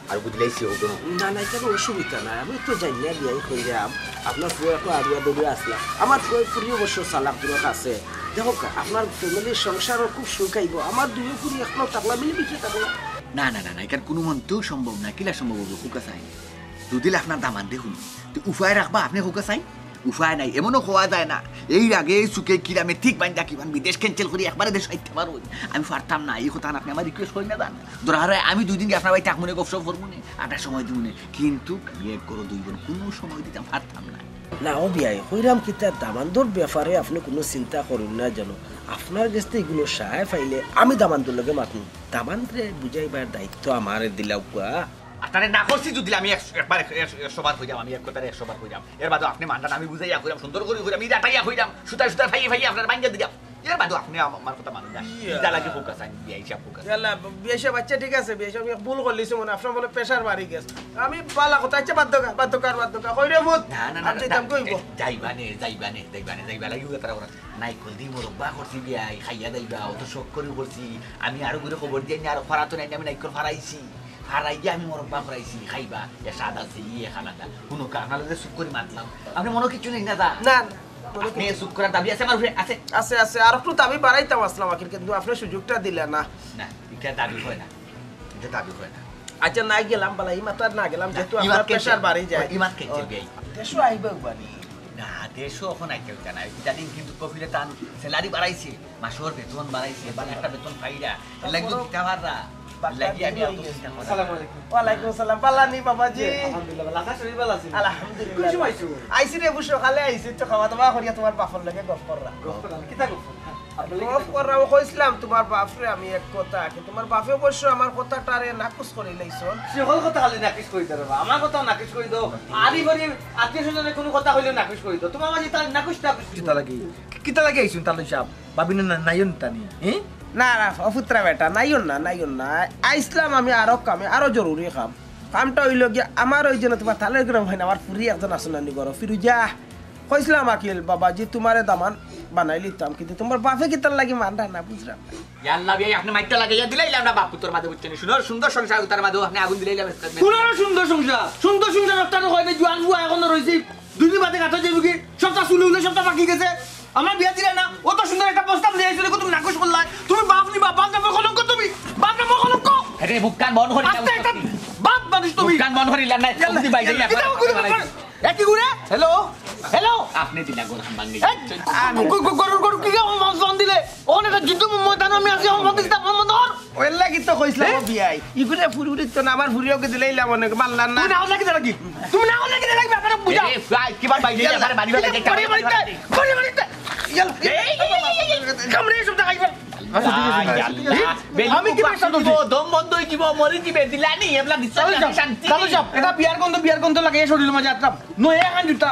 আর বুঝলাইছি, ও কোনো না, না, ইখান অসুবিধা নাই। আমি তো জানি না, বিয়াই কইরাম। আপনার ফুয়া তো আড়ুয়া দড়ুয়া আছলা। আমার ফুয়া ফুরি অবশ্য চালাক দুরক আছে। দেখউক্কা, আপনার ফ্যামিলির সংসারও খুব সুখ আইবো। আমার দুইও ফুরি একলাউ থাকলা, মিলিমিশে থাকলা। না, না, না, না, ইখান কুনু মন্তেউ সম্ভব না। কিলা সম্ভব অইবো, হুনউক্কা চাইন? যুদি আপনার দামান্দে হুনে, তে উপায় রাখবা আপনে, হুনউক্কা চাইন? উপায় নাই, এমনও কওয়া যায় না। এর আগে এই চউখে কিরামে ঠিক বাইন্দা কিমান বিদেশ cancel করি একবারে দেশো আইতা পারইন। আমি পারতাম না, ই কথাখান আপনে আমারে request করি না যান। দরকার অয় আমি দুইদিন আপনার বাড়ি থাকমুনে, গফসফ করমুনে, আপনারে সময় দিমুনে। কিন্তু আমি এক ঘরো দুই বইন, কুনু সময় দিতাম পারতাম না। না ও বিয়াই, কইরাম কিতা, দামান্দর ব্যাপারে আপনে কুনু চিন্তা করইন না যেন। আপনার গেছ থাকি ইগুলো সায় পাইলে আমি দামান্দর লগে মাতমু। দামান্দরে বুঝাইবার দায়িত্ব আমারে দিলাউক্কা। আপনারে না করছি যুদি আমি এক-, একবার এক-, এক-, একশো বার কইরাম, আমি এক কথারে একশো বার কইরাম। এর বাদেও আপনে মানরা না, আমি বুঝাইয়া কইরাম, সুন্দর করি কইরাম, ইটা টাইয়া কইরাম, সুতায় সুতায় ফাইয়া ফাইয়া আপনারে ভাঙ্গিয়া দিরাম। এর বাদেও আপনে আম-, আমার কথা মানইন না। ইয়ে। ইটা লাগি হুনউক্কা চাইন, বিয়াই সাব, হুনউক্কা চাইন। বিয়াই সাব, আচ্ছা ঠিক আছে, বিয়াই সাব, আমি ভুল করিলিছি মনে, আপনার বুলে pressure বাড়ি গেছে। আমি বালা কথা, আচ্ছা বাদ দেউক্কা, বাদ দেউক্কা, আর বাদ দেউক্কা। কই রে ভূত? না, না, না, আমি না, যাইতাম, না, কই গো? যাইবা নে, যাইবা নে, যাইবা নে, যাইবা লাগি হুনউক্কা তারা করা। নাইকল দি মুরব্বা করছি বিয়াই, খাইয়া যাইবা, অত শখ করি করছি। আমি আরো ঘুরে খবর দিয়া নি, আরো ফারাতো নাই, আমি নাইকল ফারাইছি। ফারাইয়া আমি মুরব্বা করাইছি, খাইবা, এ স্বাদ আছে, ইয়ে খানা দা। হুনউক্কা, আপনার লগে চুপ করি মাতলাম। আপনে মনো কিচ্ছু নেই না দা? না, না, মনো আপনে কিচ্ছু চুপ করার দাবি আছে আমার উপরে? আছে? আছে, আছে। আর একটু দাবি বাড়াইতাম আছলাম আকিল, কিন্তু আপনে সুযোগটা দিলা না। না, ইটা দাবি অয় না। ইটা দাবি অয় না। আচ্ছা, না গেলাম বালা, ই মাত আর না গেলাম, না, যেহেতু ই মাত আপনার cancel। Pressure বাড়ি যায়। ই মাত cancel, ও, বিয়াই। দেশো আইবা বানি। না, দেশো অখন আইতে অইতা না। ইদানিং কিন্তু কফিলে তান salary বাড়াইছে, মাসর বেতন বাড়াইছে, বালা একটা বেতন পাইরা। এর লাগি তো দিতা পাররা। এর লাগি আমি অত চিন্তা করি। আসসালামু আলাইকুম। ওয়ালাইকুম আসসালাম। বালা নি বাবাজি? জি, আলহামদুলিল্লাহ, বালা। আপনার শরীর বালা আছে? আলহামদুলিল্লাহ। কোন সময় আইছো? আইছি রে, বুঝছো, সকালে আইছি, তো খাওয়া দাওয়া করিয়া তুমার বাপর লগে গফ কররা। গফ কররা? কিতা গফ কররা? আপনার লগে গফ কিতা গফ কররা, ও কইছলাম তুমার বাপরে আমি এক কথা, কি তুমার বাপে অবশ্য আমার কথাটারে নাকচ করি লাইছইন। সে হল কথা খালি নাকচ করি দেও রে বা, আমার কথা নাকচ করি দেও। আরি বারি আত্মীয় স্বজনে কোনো কথা কইলে নাকচ করি দেও। তুমার মাঝে তার নাকচ, নাকচ। কিতা লাগি? কিতা লাগি আইছইন তালই সাব? ভাবি না, না, নাইও নি তানি, হ্যাঁ? না, না, ও পুত্রা বেটা, নাইও না, নাইও না। আইছলাম আমি আরো কামে, আরো জরুরি কাম। কামটা অইলো গিয়া, আমার ওই যে তুমার তালই গ্রাম হয় না, আমার ফুরি একজন আছে নানি ঘরো, ফিরুজা। কইছলাম আকিল, বাবাজি তুমারে দামান বানাইলিতাম, কিন্তু তুমার বাপে কিতার লাগি মানরা না, বুঝরাম না। ইয়াল্লা বিয়াই, আপনে মাইরটা লাগাইয়া দিলাইলা না বাপ পুতর মাঝে, বুঝছইন নি? সুন্দর, সুন্দর সংসার, তার মাঝে আপনে আগুন দিলাইলা। কুন সুন্দর সংসার? সুন্দর সংসার একটা তো হয় না, জোয়ান ফুয়া এখনো রইছে। দুই দিন বাদে গাঁথা যাইবো কি? সবটা চুলে উলে সবটা পাকি গেছে। আমার বিয়া দিলা না, অত সুন্দর একটা প্রস্তাব লইয়া আইছো, তুমি নাকচ করলায়। তুমি বাপ নি বাপ, বাপ নামর কলঙ্ক তুমি। বাপ নামর কলঙ্ক। আরে, মুখ কান বন্ধ করি আস্তে একটা বাপ মানুষ তুমি। মুখ কান বন্ধ করি লাম নাই। ইয়াল্লা, তুমি বাইরে ইয়াল্লা, না, কিতা করে বাবা? এ কি করে? হ্যালো? হ্যালো? আপনে দিলা গরু হাম্বাং নেই। এই, আমি গরু, গরু, গরু কি ফোন দিলে? ওখানে একটা যুদ্ধ ময়দান, আমি আছি, আমার ফোন দিছি, আমার ফোন ধর। ওই লাগি তো কইছলাম, এ? ও বিয়াই। ইগুরে ফুরি উড়িত না, আমার ফুরিওকে দিলাইলাম অনেক, মারলাম না। তুমি না হলে কি দিলে কি? তুমি না হলে কি দিলে কি? ব্যাপারে বুঝা। এ, ভাই, কি বার বাইরে ইয়াল্লা, যাবে? বাড়ি বাড়ি ইয়াল্লা, যাবে। বাড়ি বাড়ি যাবে। বাড়ি বাড়ি যাবে। ইয়াল্লা। এই, এই, এই, এই, এই, কামড়ে সব দেখাইবা। আল্লাহ, আল্লাহ। বেলি আমি কি বুকা ব্যবসা দিব? করছি? দম বন্ধ হয়ে দিব, মরে দিবে, দিলানি, এবলা দিচ্ছ তাহলে না, যাও, শান্তি। তাহলে যাও। এটা বিয়ার গন্ধ, বিয়ার গন্ধ লাগে, এই শরীরের মাঝে আত্রাম। নয় এখন জুতা।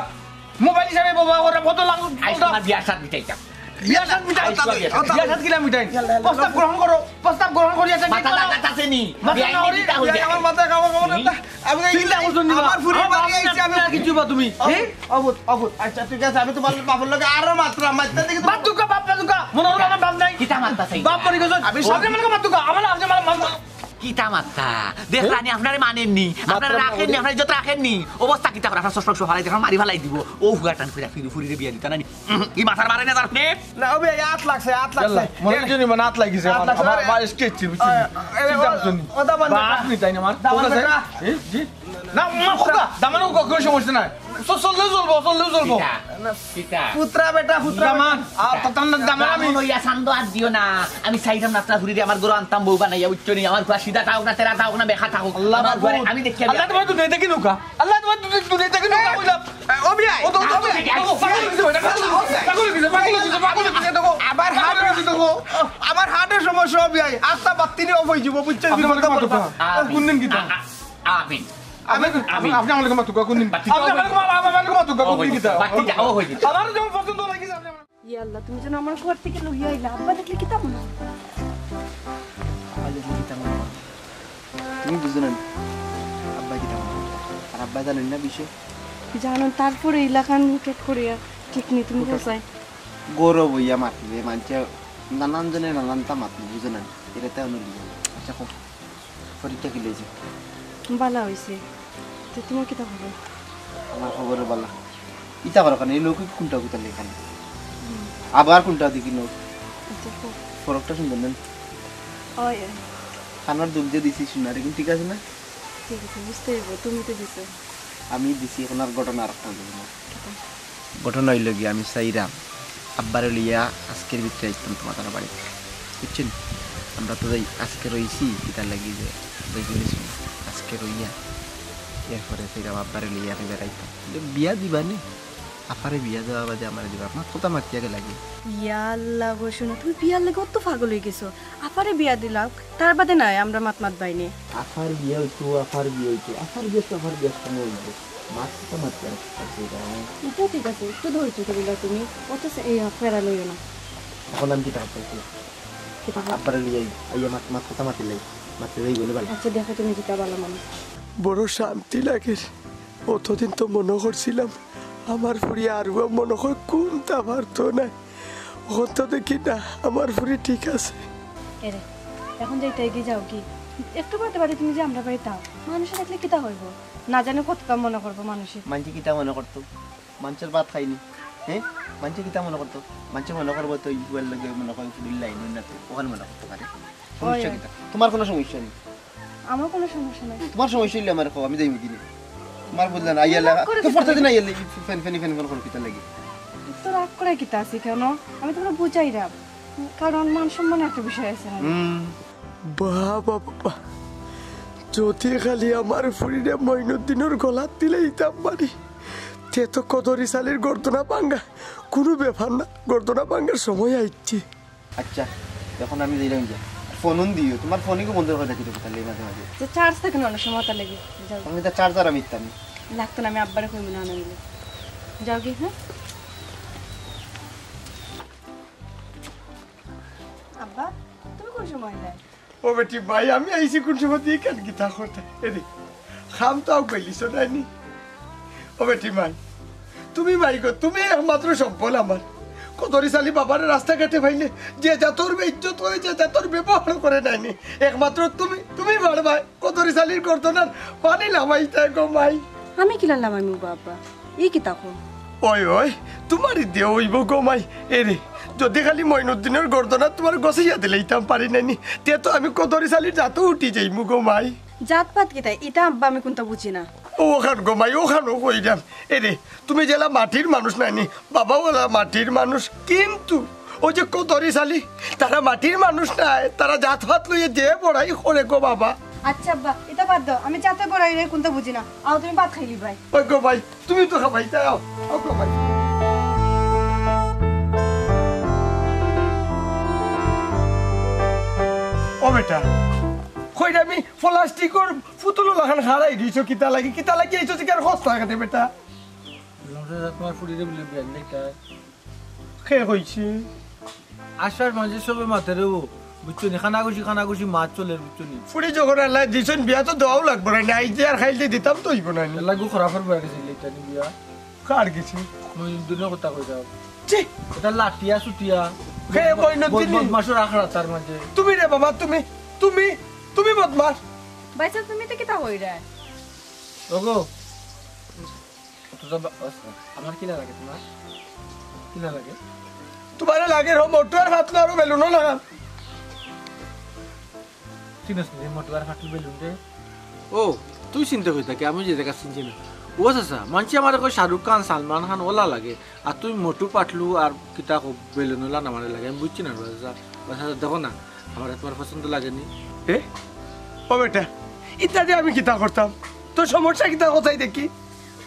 মোবাইল হিসাবে বাবা ওরা কত লাখ আইস তোমার বিয়ার সাথ মিটাইতাম। বিয়ার সাত মিটাই। আইস তোমার বিয়ার সাথ। বিয়ার সাত কিলা মিটাই? ইয়াল্লা, ইয়াল্লা। প্রস্তাব গ্রহণ করো, প্রস্তাব গ্রহণ করি একটা মাথা ঠিক করো। দাঁত আছে নি? মাথা বিয়ার না হরি, দিতা হই বিয়ার যায়। আমার মাথা খাওয়া খাওয়া হুম। না। আমি এই চিন্তা করছো নি? আমার ফুরি আমার বাড়ি বাপ আইছে, আমি না কিছু বা তুমি। অবুত, হ্যাঁ? অবুত, অবুত। আচ্ছা, ঠিক আছে, আমি তোমার বাপর লগে আরো মাত্রা মারতে দেখি তোমার বাপ দুকা, বাপ দুকা। মনে হলো আমার বাপ নাই। কিতা মারতা চাই? বাপ মরে গেছে। আমি ও। সামনে মনে বাপ দুকা, আমার সামনে মানে মারতা। কিতা মাতরা? দেখরা নি, আপনারে মানের নি, আপনারে রাখের নি, আপনার ইজ্জত রাখের নি। অবস্থা কিতা করে? আপনার চশমা উশমা ফালাই দিবো, মারি ফালাই দিবো। ও ফুয়া টান কইরা ফিরি ফুরিরে বিয়া দিতা না নি? উম, ই মাথার বারে না তার নে? না, ও ভাই, আত লাগছে, আত লাগছে। মনে হয় যেন মানে আত লাগিছে, আত আমার, লাগছে, আমার, আরে। আমার স্কেচ ছিল, বুঝছেন? আরে, চিন্তা করছেন নি? ও দামান বাস বেটা। নি তাই না আমার? দামান কোথায়? বেটা। এই, জি? না, মা, খোকা, দামান খোকা, কোনো সমস্যা নাই। চ-, চললেও চলবো, চললেও চলবো। কিতা? কিতা? পুত্রা বেটা, পুত্রা দামান, বেটা। আ, তা-, তার নাম দামান আমি। দামান লইয়া সান্দ আর দিও না। আমি চাইতাম না আপনার ফুরিরে আমার ঘরো আনতাম বউ বানাইয়া, বুঝছো নি? আমার ফুয়া সিধা থাকুক না, তেরা থাকুক না, বেকা থাকুক। আল্লাহ আমার ফুয়ারে মাবুদ। আমি দেখিয়া আল্লাহ তোমার দুনিয়া দেখি নৌকা। আল্লাহ তোমার দুনিয়া, দুনিয়া দেখি নৌকা, কইলাম। এ, ও বিয়াই, ও তো, ও তো, বিয়াই। ও তো পাগল হইছে বেটা, পাগল হইছে, পাগল হইছে, পাগল হইছে, দেখো। আবার পাগল হার্টে, হইছে, দেখো। আমার হার্টের সমস্যা হবে, আই। আস্তা বাত্তি নিয়ে অফ হয়ে যাবো, বুঝছো? আপনি আমাকে মাতুকা। কোন দিন কিতা? আ-, আ-, আমিন। আপনি, আমি আপনি আমাকে মাতুকা, কোন দিন? বাত্তি আপনি আমাকে মা-, আমাকে মাতুকা, কোন দিন কিতা? বাত্তি যাও হয়ে গেছে। আমার যখন পছন্দ লাগে, আপনি আমার ইয়া আল্লাহ, তুমি যেন আমার ঘর থেকে লইয়া আইলা। আব্বা দেখলে কিতা মনে হয়? আব্বা দেখলে কিতা মনে হয়? তুমি বুঝো না নি? আব্বা কিতা মনে হয়? আর আব্বা জানেন না বিষয়? জানো, তারপরে এলাকার নিকট করিয়া ঠিক নেই, তুমি বুঝাই। গৌরব হইয়া মাতলে, মানছে নানান জনে নানানতা মাতলে, বুঝো না নি? এটা তেমন লিখে। আচ্ছা, কও। পরীক্ষা কি লইছে? বালা হইছে। তো তোমার কিতা খবর? আমার খবরও বালা। ইতা করো কেন? এই লোক কোনটা কোথা লেখা নেই? হুম। আবার কোনটা দেখি লোক? আচ্ছা, কও। ফরকটা সুন্দর না? ওই, ওই। কানর দুল যে দিছি সোনার, এখন ঠিক আছে না? ঠিক আছে, বুঝতে হইব, তুমি তো দিছো। আমি দিছি, এখন আর ঘটনা আর একটা বলবো। কিতা? ঘটনা হইল গিয়া, আমি চাইরাম আব্বারে লইয়া আজকের ভিতরে আইতাম তোমার বাড়ি, বুঝছেন? আমরা তো যাই আজকে রইছি, কিতার লাগি যে দেখে নিছি আজকে রইয়া, এরপরে চাইরাম আব্বারে লইয়া আমি বেড়াইতাম। বলে, "বিয়া দিবা নি? আফারে বিয়া দেওয়া বাদে আমারে দিবা।" আমার কথা মাতিয়া গেল লাগে। ইয়া আল্লাহ গো, শোনো, তুমি বিয়ার লাগি অত পাগল হয়ে গেছো। আফারে বিয়া দিলাও, তার বাদে নাই আমরা মাত মাত বাইনি। আফার বিয়া হইতো, আফার বিয়া হইতো, আফার বিয়া তো আফার বিয়ার সময় হইতো। মাত কথা মাতিয়া গেল লাগে। এটা ঠিক আছে, একটু ধৈর্য ধরিলা তুমি, অত সে-, এই ফেরা লইও না। এখন আমি কিতা করতে? কিতা কর? আব্বারে লইয়া আই, আইয়া মাত, মাত কথা মাতিলাই, মাতিলাই বলে ভালো। আচ্ছা, দেখো তুমি যেটা ভালো মনে। বড় শান্তি লাগে। অতদিন তো মনে করছিলাম, আমার ফুরি আর ও মনে হয় কোনটা পারতো না। অখন তো দেখি না, আমার ফুরি ঠিক আছে। এরে, এখন যাইতে এগিয়ে যাও কি? একটু বাদে বাদে তুমি যে আমরা বাড়িত আও, মানুষে দেখলে কিতা হইব? না জানি কতটা মনে করবো মানুষে। মানষে কিতা মনে করতো? মানষর ভাত খাইনি, হ্যাঁ? মানষে কিতা মনে করতো? মানষে মনে করবো তো ইগুয়ার লগে মনে হয় ফুরির লাইন না তো, ওখানে মনে করতে পারে। সমস্যা ওই, ওই। কিতা? তোমার কোনো সমস্যা নেই। আমার কোনো সমস্যা নাই। তোমার সমস্যা হইলে আমার কও, আমি যাইমু কিনে। তোমার বুঝলে না, আইয়া লাগা। রাগ করে তো কিতা পড়তে দিন লাগি? আইয়া লাগি, ফেন, ফেনি, ফেন, ফেন, ফেন, কিতা লাগি? তো রাগ করে কিতা আছে কেন? আমি তোমার বুঝাইরাম। কারণ মান সম্মান একটা বিষয় আছে না? হুম। বাবা, বাবা। যদি খালি আমার ফুরিরে মইনুদ্দিনর গলাত দিলে ইতাম পারি, তে তো কদরি চালির গর্দনা ভাঙ্গা কোনো ব্যাপার না, গর্দনা ভাঙ্গার সময় আইছে। আচ্ছা, এখন আমি যাইলাম গিয়া। ফোন দিও, তোমার ফোনই বন্ধ করে রাখি দেবো তাহলে মাঝে মাঝে। তো চার্জ থাকে না অনেক সময়, তার লাগি। যাও। আমি তো চার্জার আমি ইতাম। লাগতো না, আমি আব্বারে কইমু না আনা নিলে। যাও কি, হ্যাঁ? আব্বা, তুমি কোন সময় আইলা? ও বেটি ভাই, আমি আইছি কোন সময় দিয়ে কেন কিতা করতে? এরে, খাম তাও গেলিছ নাইনি? ও বেটি মাই, তুমি মাই গো, তুমি একমাত্র সম্বল আমার। কদরি চালি বাবারে রাস্তাঘাটে পাইলে যে জাতর বেইজ্জত করে, যে জাতর ব্যবহার করে নাইনি, একমাত্র তুমি, তুমি পারবায় কদরি চালির গর্দনার পানি লামাইতে গো মাই। আমি কিলা লামাইমু বা আব্বা? ই কিতা কও? ওই, ওই, তোমার দিয়া অইব গো মাই। এরে, যদি খালি মইনুদ্দিনর গর্দনা তোমার গছাইয়া দিলাইতাম পারি নাইনি, তে তো আমি কদরি চালির জাতো উঠি যাইমু গো মাই। জাত পাত কিতা? ইতা আব্বা আমি কোনটা বুঝি না। ও ওখান গো মাই, ওখানও কইরাম। এরে, তুমি যেলা মাটির মানুষ নাইনি, বাবাও ওলা মাটির মানুষ, কিন্তু ওই যে কদরি চালি, তারা মাটির মানুষ নায়, তারা জাত পাত লইয়া যে বড়াই করে গো বাবা। আচ্ছা আব্বা, ইতা বাদ দাও, আমি জাতে বড়াই রে কোনটা বুঝি না। আও তুমি ভাত খাইলিবায়। ওই গো ভাই, তুমি তো খাবাই, তাই আও, আও গো ভাই। ও বেটা, কইরা আমি প্লাস্টিকর পুতুল লাখান খাড়াই দিছো, কিতা লাগি, কিতা লাগি আইছো, জিকার খোঁজ লাগাতে বেটা। বললাম, "চাচা, তোমার ফুরিরে বলে বিয়া দিলে তাই?" কে কইছে? আশার মাঝে সবে মাতে রে ও, বুঝছো নি? খানাগুছি, খানাগুছি মাত চলে, বুঝছো নি? ফুরি যখন আল্লাহ দিছইন, বিয়া তো দেওয়াও লাগবো না, আইজ দে আর কাইল দে দিতাম তো অইবো না নি। এর লাগি খরাফর বয়া গেছে, ইটা নি বিয়া। কার গেছে? মইনুদ্দিনর কথা কইতাম। ছি! এটা লাটিয়া সুটিয়া। হে মইনুদ্দিন। বদমাশর আখড়া তার মাঝে। তুমি রে বাবা, তুমি, তুমি তুমি বদমাশ। ভাইসাব, তুমি তো কিতা কইরায়? ওগো, তোরা বা-, আচ্ছা, আমার কিলা লাগে তোমার? কিলা লাগে? তোমারে লাগে রো মোটু আর ফাতলু আর বেলুনও লাগাম। চিনস নি মোটু আর ফাতলু বেলুন রে? ও, তুই চিনতে কই থাকি, আমি যে জাগা চিনছি না। ও চাচা, মানষে আমারে কয় শাহরুখ খান, সালমান খান ওলা লাগে, আর তুই মোটু ফাতলু আর কিতা কো বেলুন ওলা না আমারে লাগে, আমি বুঝছি না রে চাচা। ও চাচা, দেখো না, আমারে তোমার পছন্দ লাগেনি। এ? ও বেটা, ইতা দি আমি কিতা করতাম? তোর সমস্যা কিতা কোথায় দেখি?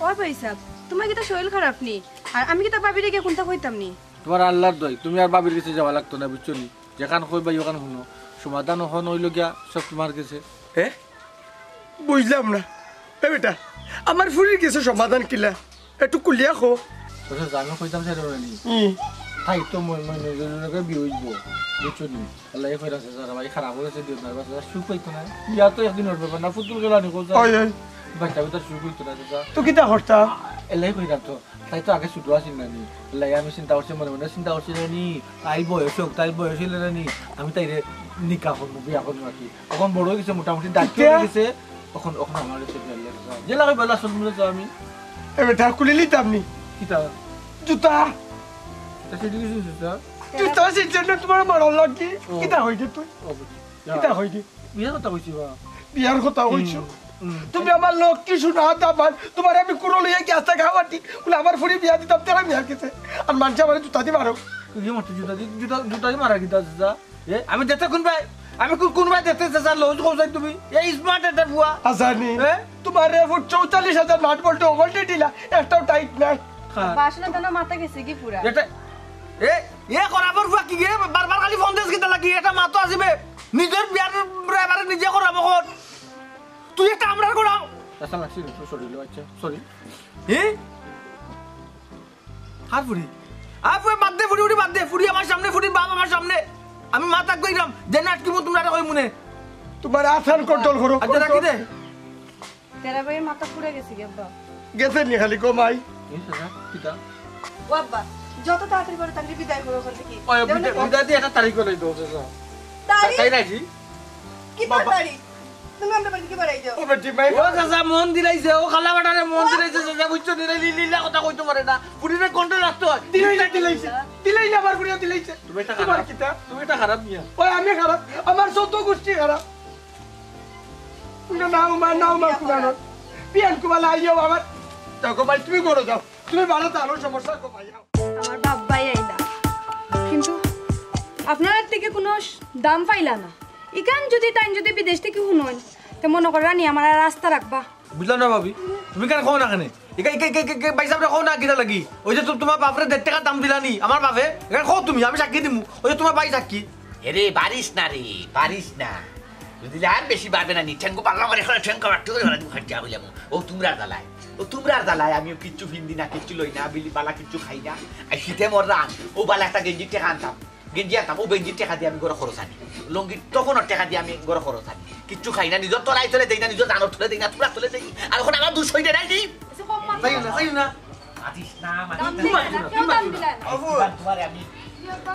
ও ভাইসাব, তোমার কিতা শরীর খারাপ নি? আর আমি কিতা ভাবিরে গিয়া কুন্তা কইতাম নি? তোমার আল্লাহর দোয়াই, তুমি আর ভাবির গেছে যাওয়া লাগতো না, বুঝছো নি? যেখান কইবায় ওখান হুনো, সমাধান ওখান অইলো গিয়া সব তোমার গেছে। এ? বুঝলাম না। এ বেটা, আমার ফুরির গেছে সমাধান কিলা? একটু খুলিয়া কও। আচ্ছা, আমি কইতাম সেটা নি। হুম। তাই তো মই, মই নিজের লগে বিয়ে হইব, বুঝছো নি? আল্লাহ কইরা আছে, যারা ভাই খারাপ হয়েছে দিও না, বাস সুখ হইতো না। বিয়া তো একদিন ওর ব্যাপার না, ফুতুল গেল নি কোথায়? ওই, ওই। বাচ্চা বেটার সুখ হইতো না, চাচা। তো কিতা করতা? এলাই কইরা তো, তাই তো আগে ছোট আছিল না নি? আল্লাহ, আমি চিন্তা করছি, মনে মনে চিন্তা করছি না নি? তাই বয়স হোক, তাই বয়স হইলে না নি? আমি তাইরে নিকা করবো, বিয়া করবো আর কি। এখন বড় হয়ে গেছে, মোটামুটি দায়িত্ব কিতা? হয়ে গেছে। এখন, এখন আমার কাছে বিয়া লেগে যায়। যে লাগে বেলা সব মিলে যাও আমি। এ বেটা, খুলে নিতাম নি। কিতা? জুতা। তা সেটি কিছু জুতা? জুতা সেই জন্য তোমার মারার লাগি। ও। কিতা হইছে তুই? ও, বুঝছি। যা। কিতা হইছে? বিয়ার কথা কইছি বা? বিয়ার কথা কইছো? হুম, হুম। তুমি আমার লক্ষ্মী সোনা দামান, তোমার আমি কুড়ো লইয়া গিয়া আসতে গাওয়াটি। বলে আমার ফুরি বিয়া দিতাম তেরা মিয়ার গেছে। আর মানষে আমার জুতা দি মারো। তুই মারতে জুতা দি, জুতা, জুতা দি মারা কিতা জুতা? এ, আমি দেখতে কোন ভাই? আমি কোন, কোন ভাই দেখতে চাচা? লজ কোথায় তুমি? এই স্মার্ট একটা বুয়া। আসানি। এ? তোমার রে ফুট চৌচল্লিশ হাজার নাট বল্টু ওগলটি দিলা, একটাও টাইট নাই। হ্যাঁ। বাসনা তো না মাথা গেছে কি পুরা? এটা, এ, এ করাবর বুয়া কি রে? বারবার খালি ফোন দেস কিতা লাগি? এটা মা তো আসিবে। নিজের বিয়ার ড্রাইভারে নিজে করাবো কর। তুই একটা আমরার করাও। আচ্ছা, লাগছে, সরি, আচ্ছা, সরি। এ? আর ফুরি? আর ফুরি বাদ দে, ফুরি, ফুরি বাদ দে। ফুরি আমার সামনে, ফুরির বাপ আমার সামনে। আমি মাথা কইরাম, যে নাটকি মু তোমরা কই মনে। তোমার আসান কন্ট্রোল করো, আচ্ছা, রাখি control। দে। তেরা ভাইয়ের মাথা পুড়ে গেছে কি আব্বা? গেছে নি খালি কমাই। এই চাচা, কিতা? ও আব্বা, যত তাড়াতাড়ি পারো তাড়াতাড়ি বিদায় করো ওখান থেকে। ওই দেখো না বিদায়, কেমন বিদায় দিয়ে একটা তারিখ করে দাও, চাচা। তারিখ? তাই নাকি? কি বাবা। তাড়াতাড়ি? তুমি আমরা বাড়ি থেকে বাড়াই যাও। ও বেটি মাই। ও চাচা, মন দিলাইছে, ও খালা বেটারে মন দিলাইছে, চাচা, বুঝছো নি? লি-, লীলা কথা কইতে পারে না। ফুরিরে কন্ট্রোল রাখতে হয়। দিলাই না, দিলাইছে। দিলাই না, আমার ফুরিও দিলাইছে। তুমি একটা তোমার খারাপ। কিতা? তুমি একটা খারাপ মিয়া। ওই আমি খারাপ, আমার চৌদ্দ গোষ্ঠী খারাপ। না, না, উমা, না, উমা, কুমার। বিয়ান কুমার আইও আমার। দেখো ভাই, তুমি করো যাও। তুমি ভালো তো আরো সমস্যা কো ভাই। আমার বাপ ভাই আইলা, কিন্তু আপনার থেকে কোনো দাম পাইলা না। ইখান যদি তাইন যদি বিদেশ থেকে হুনইন, তে মনে করো রানী আমার আর রাস্তা রাখবা। বুঝলাম না ভাবি, তুমি কেন কও না কেনে? ইকা, ইকা, ইকা, ইকা, ইকা, ভাই সাহেবরে কও না কিতা লাগি? ওই যে তু-, তোমার বাপরে দেড় টাকা দাম দিলা নি, আমার বাপে? এখানে কও তুমি, আমি সাক্ষী দিমু। ওই যে তোমার ভাই সাক্ষী। এরে, বাড়িস না রে, বাড়িস না। বুঝলি, আর বেশি বাড়বে না নি, ঠেঙ্গো পাল্লা করে, এখানে ঠেঙ্গো বাড়তে করে, ওরা তুমি খাটিয়া হইলাম। ও তোমরা জ্বালায়, ও তোমরা জ্বালায়, আমিও কিচ্ছু ফিন্দি না, কিচ্ছু লই না, বিলি বালা কিচ্ছু খাই না। আর শীতে মররা, ও বালা একটা গেঞ্জি টেকা আনতাম। গেঞ্জি আনতাম, ও গেঞ্জির টেকা দিয়া আমি ঘরো খরচ আনি। লুঙ্গির তখনর টেকা দিয়া আমি ঘরো খরচ আনি। কিচ্ছু খাই না, নিজর তলাই তলে দেই না, নিজর জানোর তলে দেই না, তুলা তলে দেই। আর এখন আমার দুষ হইতে নাই নি। আচ্ছা, কম মাত যাইও না, যাইও না। মাতিস না, মাতিস দাম না। দিলা না, কেউ দাম দিলা না। অবু। তোমারে আমি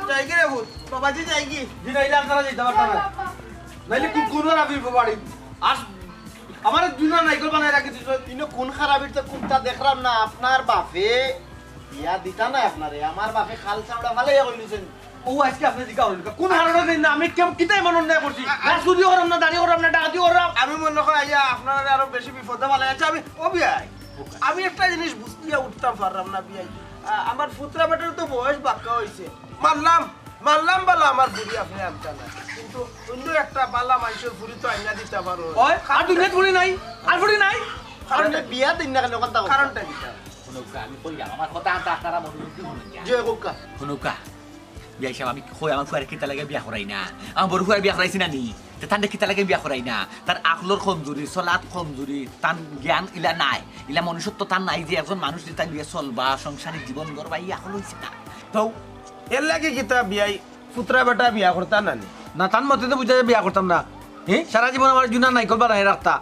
যাই কি রে বুত? বাবাজি যাই কি? দিন আইলে আপনারা যাইতে পারতাম না। চল, বাবা। নাইলে কুকুর আর আমি বাড়ি। আর আমার দুইটা নাইকল বানাই রাখি দিছো। ইনো কোন খারাপির তো কুন্তা দেখলাম না, আপনার বাপে বিয়া দিতা না আপনারে। আমার বাপে খাল চামড়া ফালাইয়া কইলিছেন। ও আজকে আপনি জিজ্ঞা হইল, কোন হারাটা দিন না? আমি কেউ কিতাই মন অন্যায় করছি? না চুরি করাম, না দাড়ি করাম, না ডাকাতি করাম। আমি মনে হয় আইয়া আপনারা আরো বেশি বিপদে ফালাই আছে। আমি, ও বিয়াই, আমি একটা জিনিস বুঝিয়া উঠতাম পারলাম না বিয়াই। আ-, আমার ফুতরা বেটার তো বয়স বাক্কা হইছে। মানলাম, মানলাম বালা আমার ফুরি আপনি আনতা না। কিন্তু অন্য একটা বালা মানুষের ফুরি তো আইনা দিতে পারো। ওই, আর দুনিয়াত ফুরি নাই, আর ফুরি নাই। কারণ বিয়া দিন না কেন, কথা কও। কারণটা কিতা? হুনুক্কা, আমি কইলাম, আমার কথা আনতা আপনারা মনোযোগ দিয়ে হুনুক্কা। যে কউক্কা। হুনুক্কা, বিয়াই সাহেব, আমি কই আমার ফুয়ারে কিতা লাগে বিয়া করাই না? আমার বড় ফুয়ারে বিয়া করাইছি না নি? তে তানরে কিতা লাগে বিয়া করাই না? তার আকলর কমজুরি, চলাত কমজুরি, তান জ্ঞান ইলা নাই। ইলা মনুষ্যত্ব তান নাই যে একজন মানুষ যে তাই বিয়া চলবা, সংসারিক জীবন গড়বা, ই আকল হইছে না। তো এর লাগি কিতা বিয়াই ফুতরা বেটা বিয়া করতা না নি? না, তান মতে তো বুঝা যায় বিয়া করতাম না। হ্যাঁ? সারা জীবন আমার জুনা নাইকল বানাই রাখতা।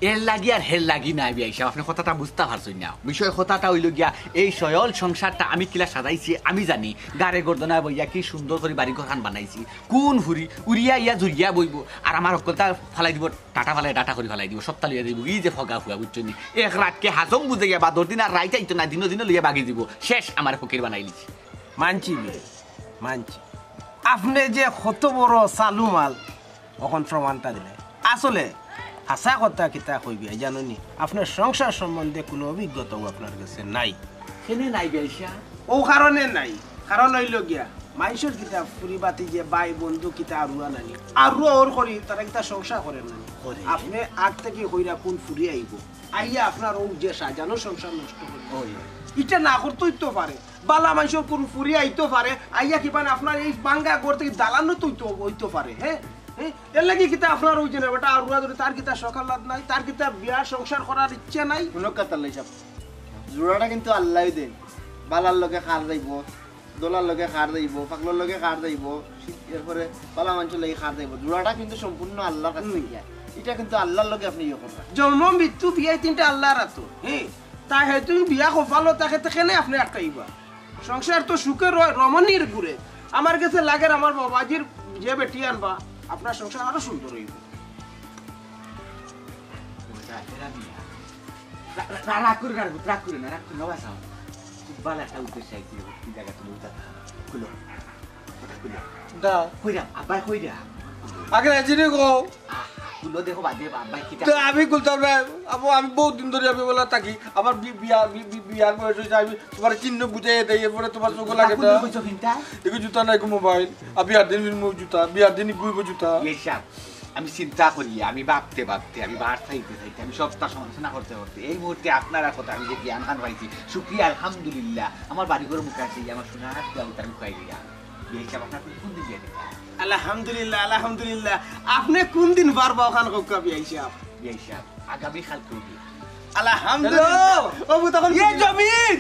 এর লাগি আর হের লাগি না, বিয়াই সাব, আপনে কথাটা বুঝতা পারছইন না। বিষয় কথাটা অইলো গিয়া, এই সয়ল সংসারটা আমি কিলা সাজাইছি আমি জানি। গাড়ে গর্দনায় বইয়া কি সুন্দর করি বাড়ি ঘরখান বানাইছি। কুন ফুরি উড়িয়া ইয়া জুড়িয়া বইবো, আর আমার হক্কলতা ফালাই দিবো, টাটা ফালাই ডাটা করি ফালাই দিবো, সবতা লইয়া যাইবো। ই যে ফগা ফুয়া, বুঝছইন নি? এক রাতকে হাজম বুঝে গিয়া বাদর দিন আর রাইত আইতো না, দিনো দিনো লইয়া বাগি দিবো। শেষ, আমার ফকির বানাইলিছি। মানছি বে, মানছি। আপনে যে কত বড় চালু মাল, অখন প্রমাণটা দিলে। আসলে হাছা কথা কিতা কইবি, জানো নি? আপনার সংসার সম্বন্ধে কোনো অভিজ্ঞতাও আপনার গেছে নাই। কেনে নাই, বিয়াই সাব? ও কারণে নাই। কারণ অইলো গিয়া, মাইনষর কিতা ফুরি বাতি যে ভাই বন্ধু কিতা আরুয়া নানি, আরুয়া ওর করি, তারা কিতা সংসার করের নানি? করে। আপনে আগ থাকি কইরা কুন ফুরি আইবো, আইয়া আপনার ও যে সাজানো সংসার নষ্ট করি। ওই। ইটা না করতেউ তো পারে। বালা মাইনষর কুন ফুরি আইতো পারে, আইয়া কিবা না আপনার এই ভাঙ্গা ঘর থাকি দালানো তো অইতো, অইতো পারে, হ্যাঁ? হ্যাঁ? এর লাগি কিতা আপনার ওই যে না, বেটা আরুয়া ধরে, তার কিতা সকালাত নাই, তার কিতা বিয়া সংসার করার ইচ্ছা নাই? কোনো কথা নাই সাব। জোড়াটা কিন্তু আল্লায় দেইন। বালার লগে কার যাইবো, দলার লগে কার যাইবো, পাগলর লগে কার যাইবো, এরপরে বালা মাইনষর লগে কার যাইবো। জোড়াটা কিন্তু সম্পূর্ণ আল্লার কাছ হুম। থাকি। ইটা কিন্তু আল্লার লগে আপনে ইয়ে করবা। জন্ম, মৃত্যু, বিয়া তিনটা আল্লার আতো। হ্যাঁ? তা হেতু বিয়া কপালো থাকে, তে কেনে আপনে আটকাইবা? সংসার তো সুখে র-, রমণীর ঘুরে। আমার গেছে লাগের আমার বাবাজির যে বেটি আনবা, আপনার সংসার আরো সুন্দর অইবো। রা-, রা-, রাগ করে না, রাগ করে না, রাগ করে না, বাঁচাও। খুব ভালো একটা উদ্দেশ্য আইছি, কি জায়গা তুমি উঠা খুলো, ওটা খুলো। দা। কইরাম, আব্বাই কইরাম। আগে রাজি রে গো। আহ, খুলো দেখো বাদে, আব্বাই কিতা। তো আমি খুলতাম না, আবু, আমি বহুত দিন ধরে আমি বলা থাকি, আমার বি-, বিয়া, বি-, বি-, বিয়ার বয়স অইছে, আমি তোমার চিহ্ন বুঝাই দেই, এরপরে তোমার চোখে লাগে না। খুলো কইছো কিনতা? এগু জুতা নাই গো মোবাইল, আর বিয়ার দিন ফিরমু জুতা, বিয়ার দিন গুইব জুতা। বিয়াই সাব, আমি চিন্তা করি, আমি ভাবতে ভাবতে, আমি বার চাইতে চাইতে, আমি সবটা সমালোচনা করতে করতে, এই মুহূর্তে আপনারা কথা আমি যে জ্ঞান খান পাইছি, শুক্রিয়া আলহামদুলিল্লাহ, আমার বাড়ি ঘর মুখে আছে, এই আমার সোনার হাত দিয়ে আমি খাই দিলাম। বিয়াই সাব, আপনার কোন দিন বিয়া দিতা? আলহামদুলিল্লাহ, আলহামদুলিল্লাহ। আপনে কোন দিন পারবা অখান কউক্কা বিয়াই সাব? বিয়াই সাব, আগামী কালকে বিয়া। আলহামদুলিল্লাহ। হ্যালো। ও, তখন ইয়ে জমির!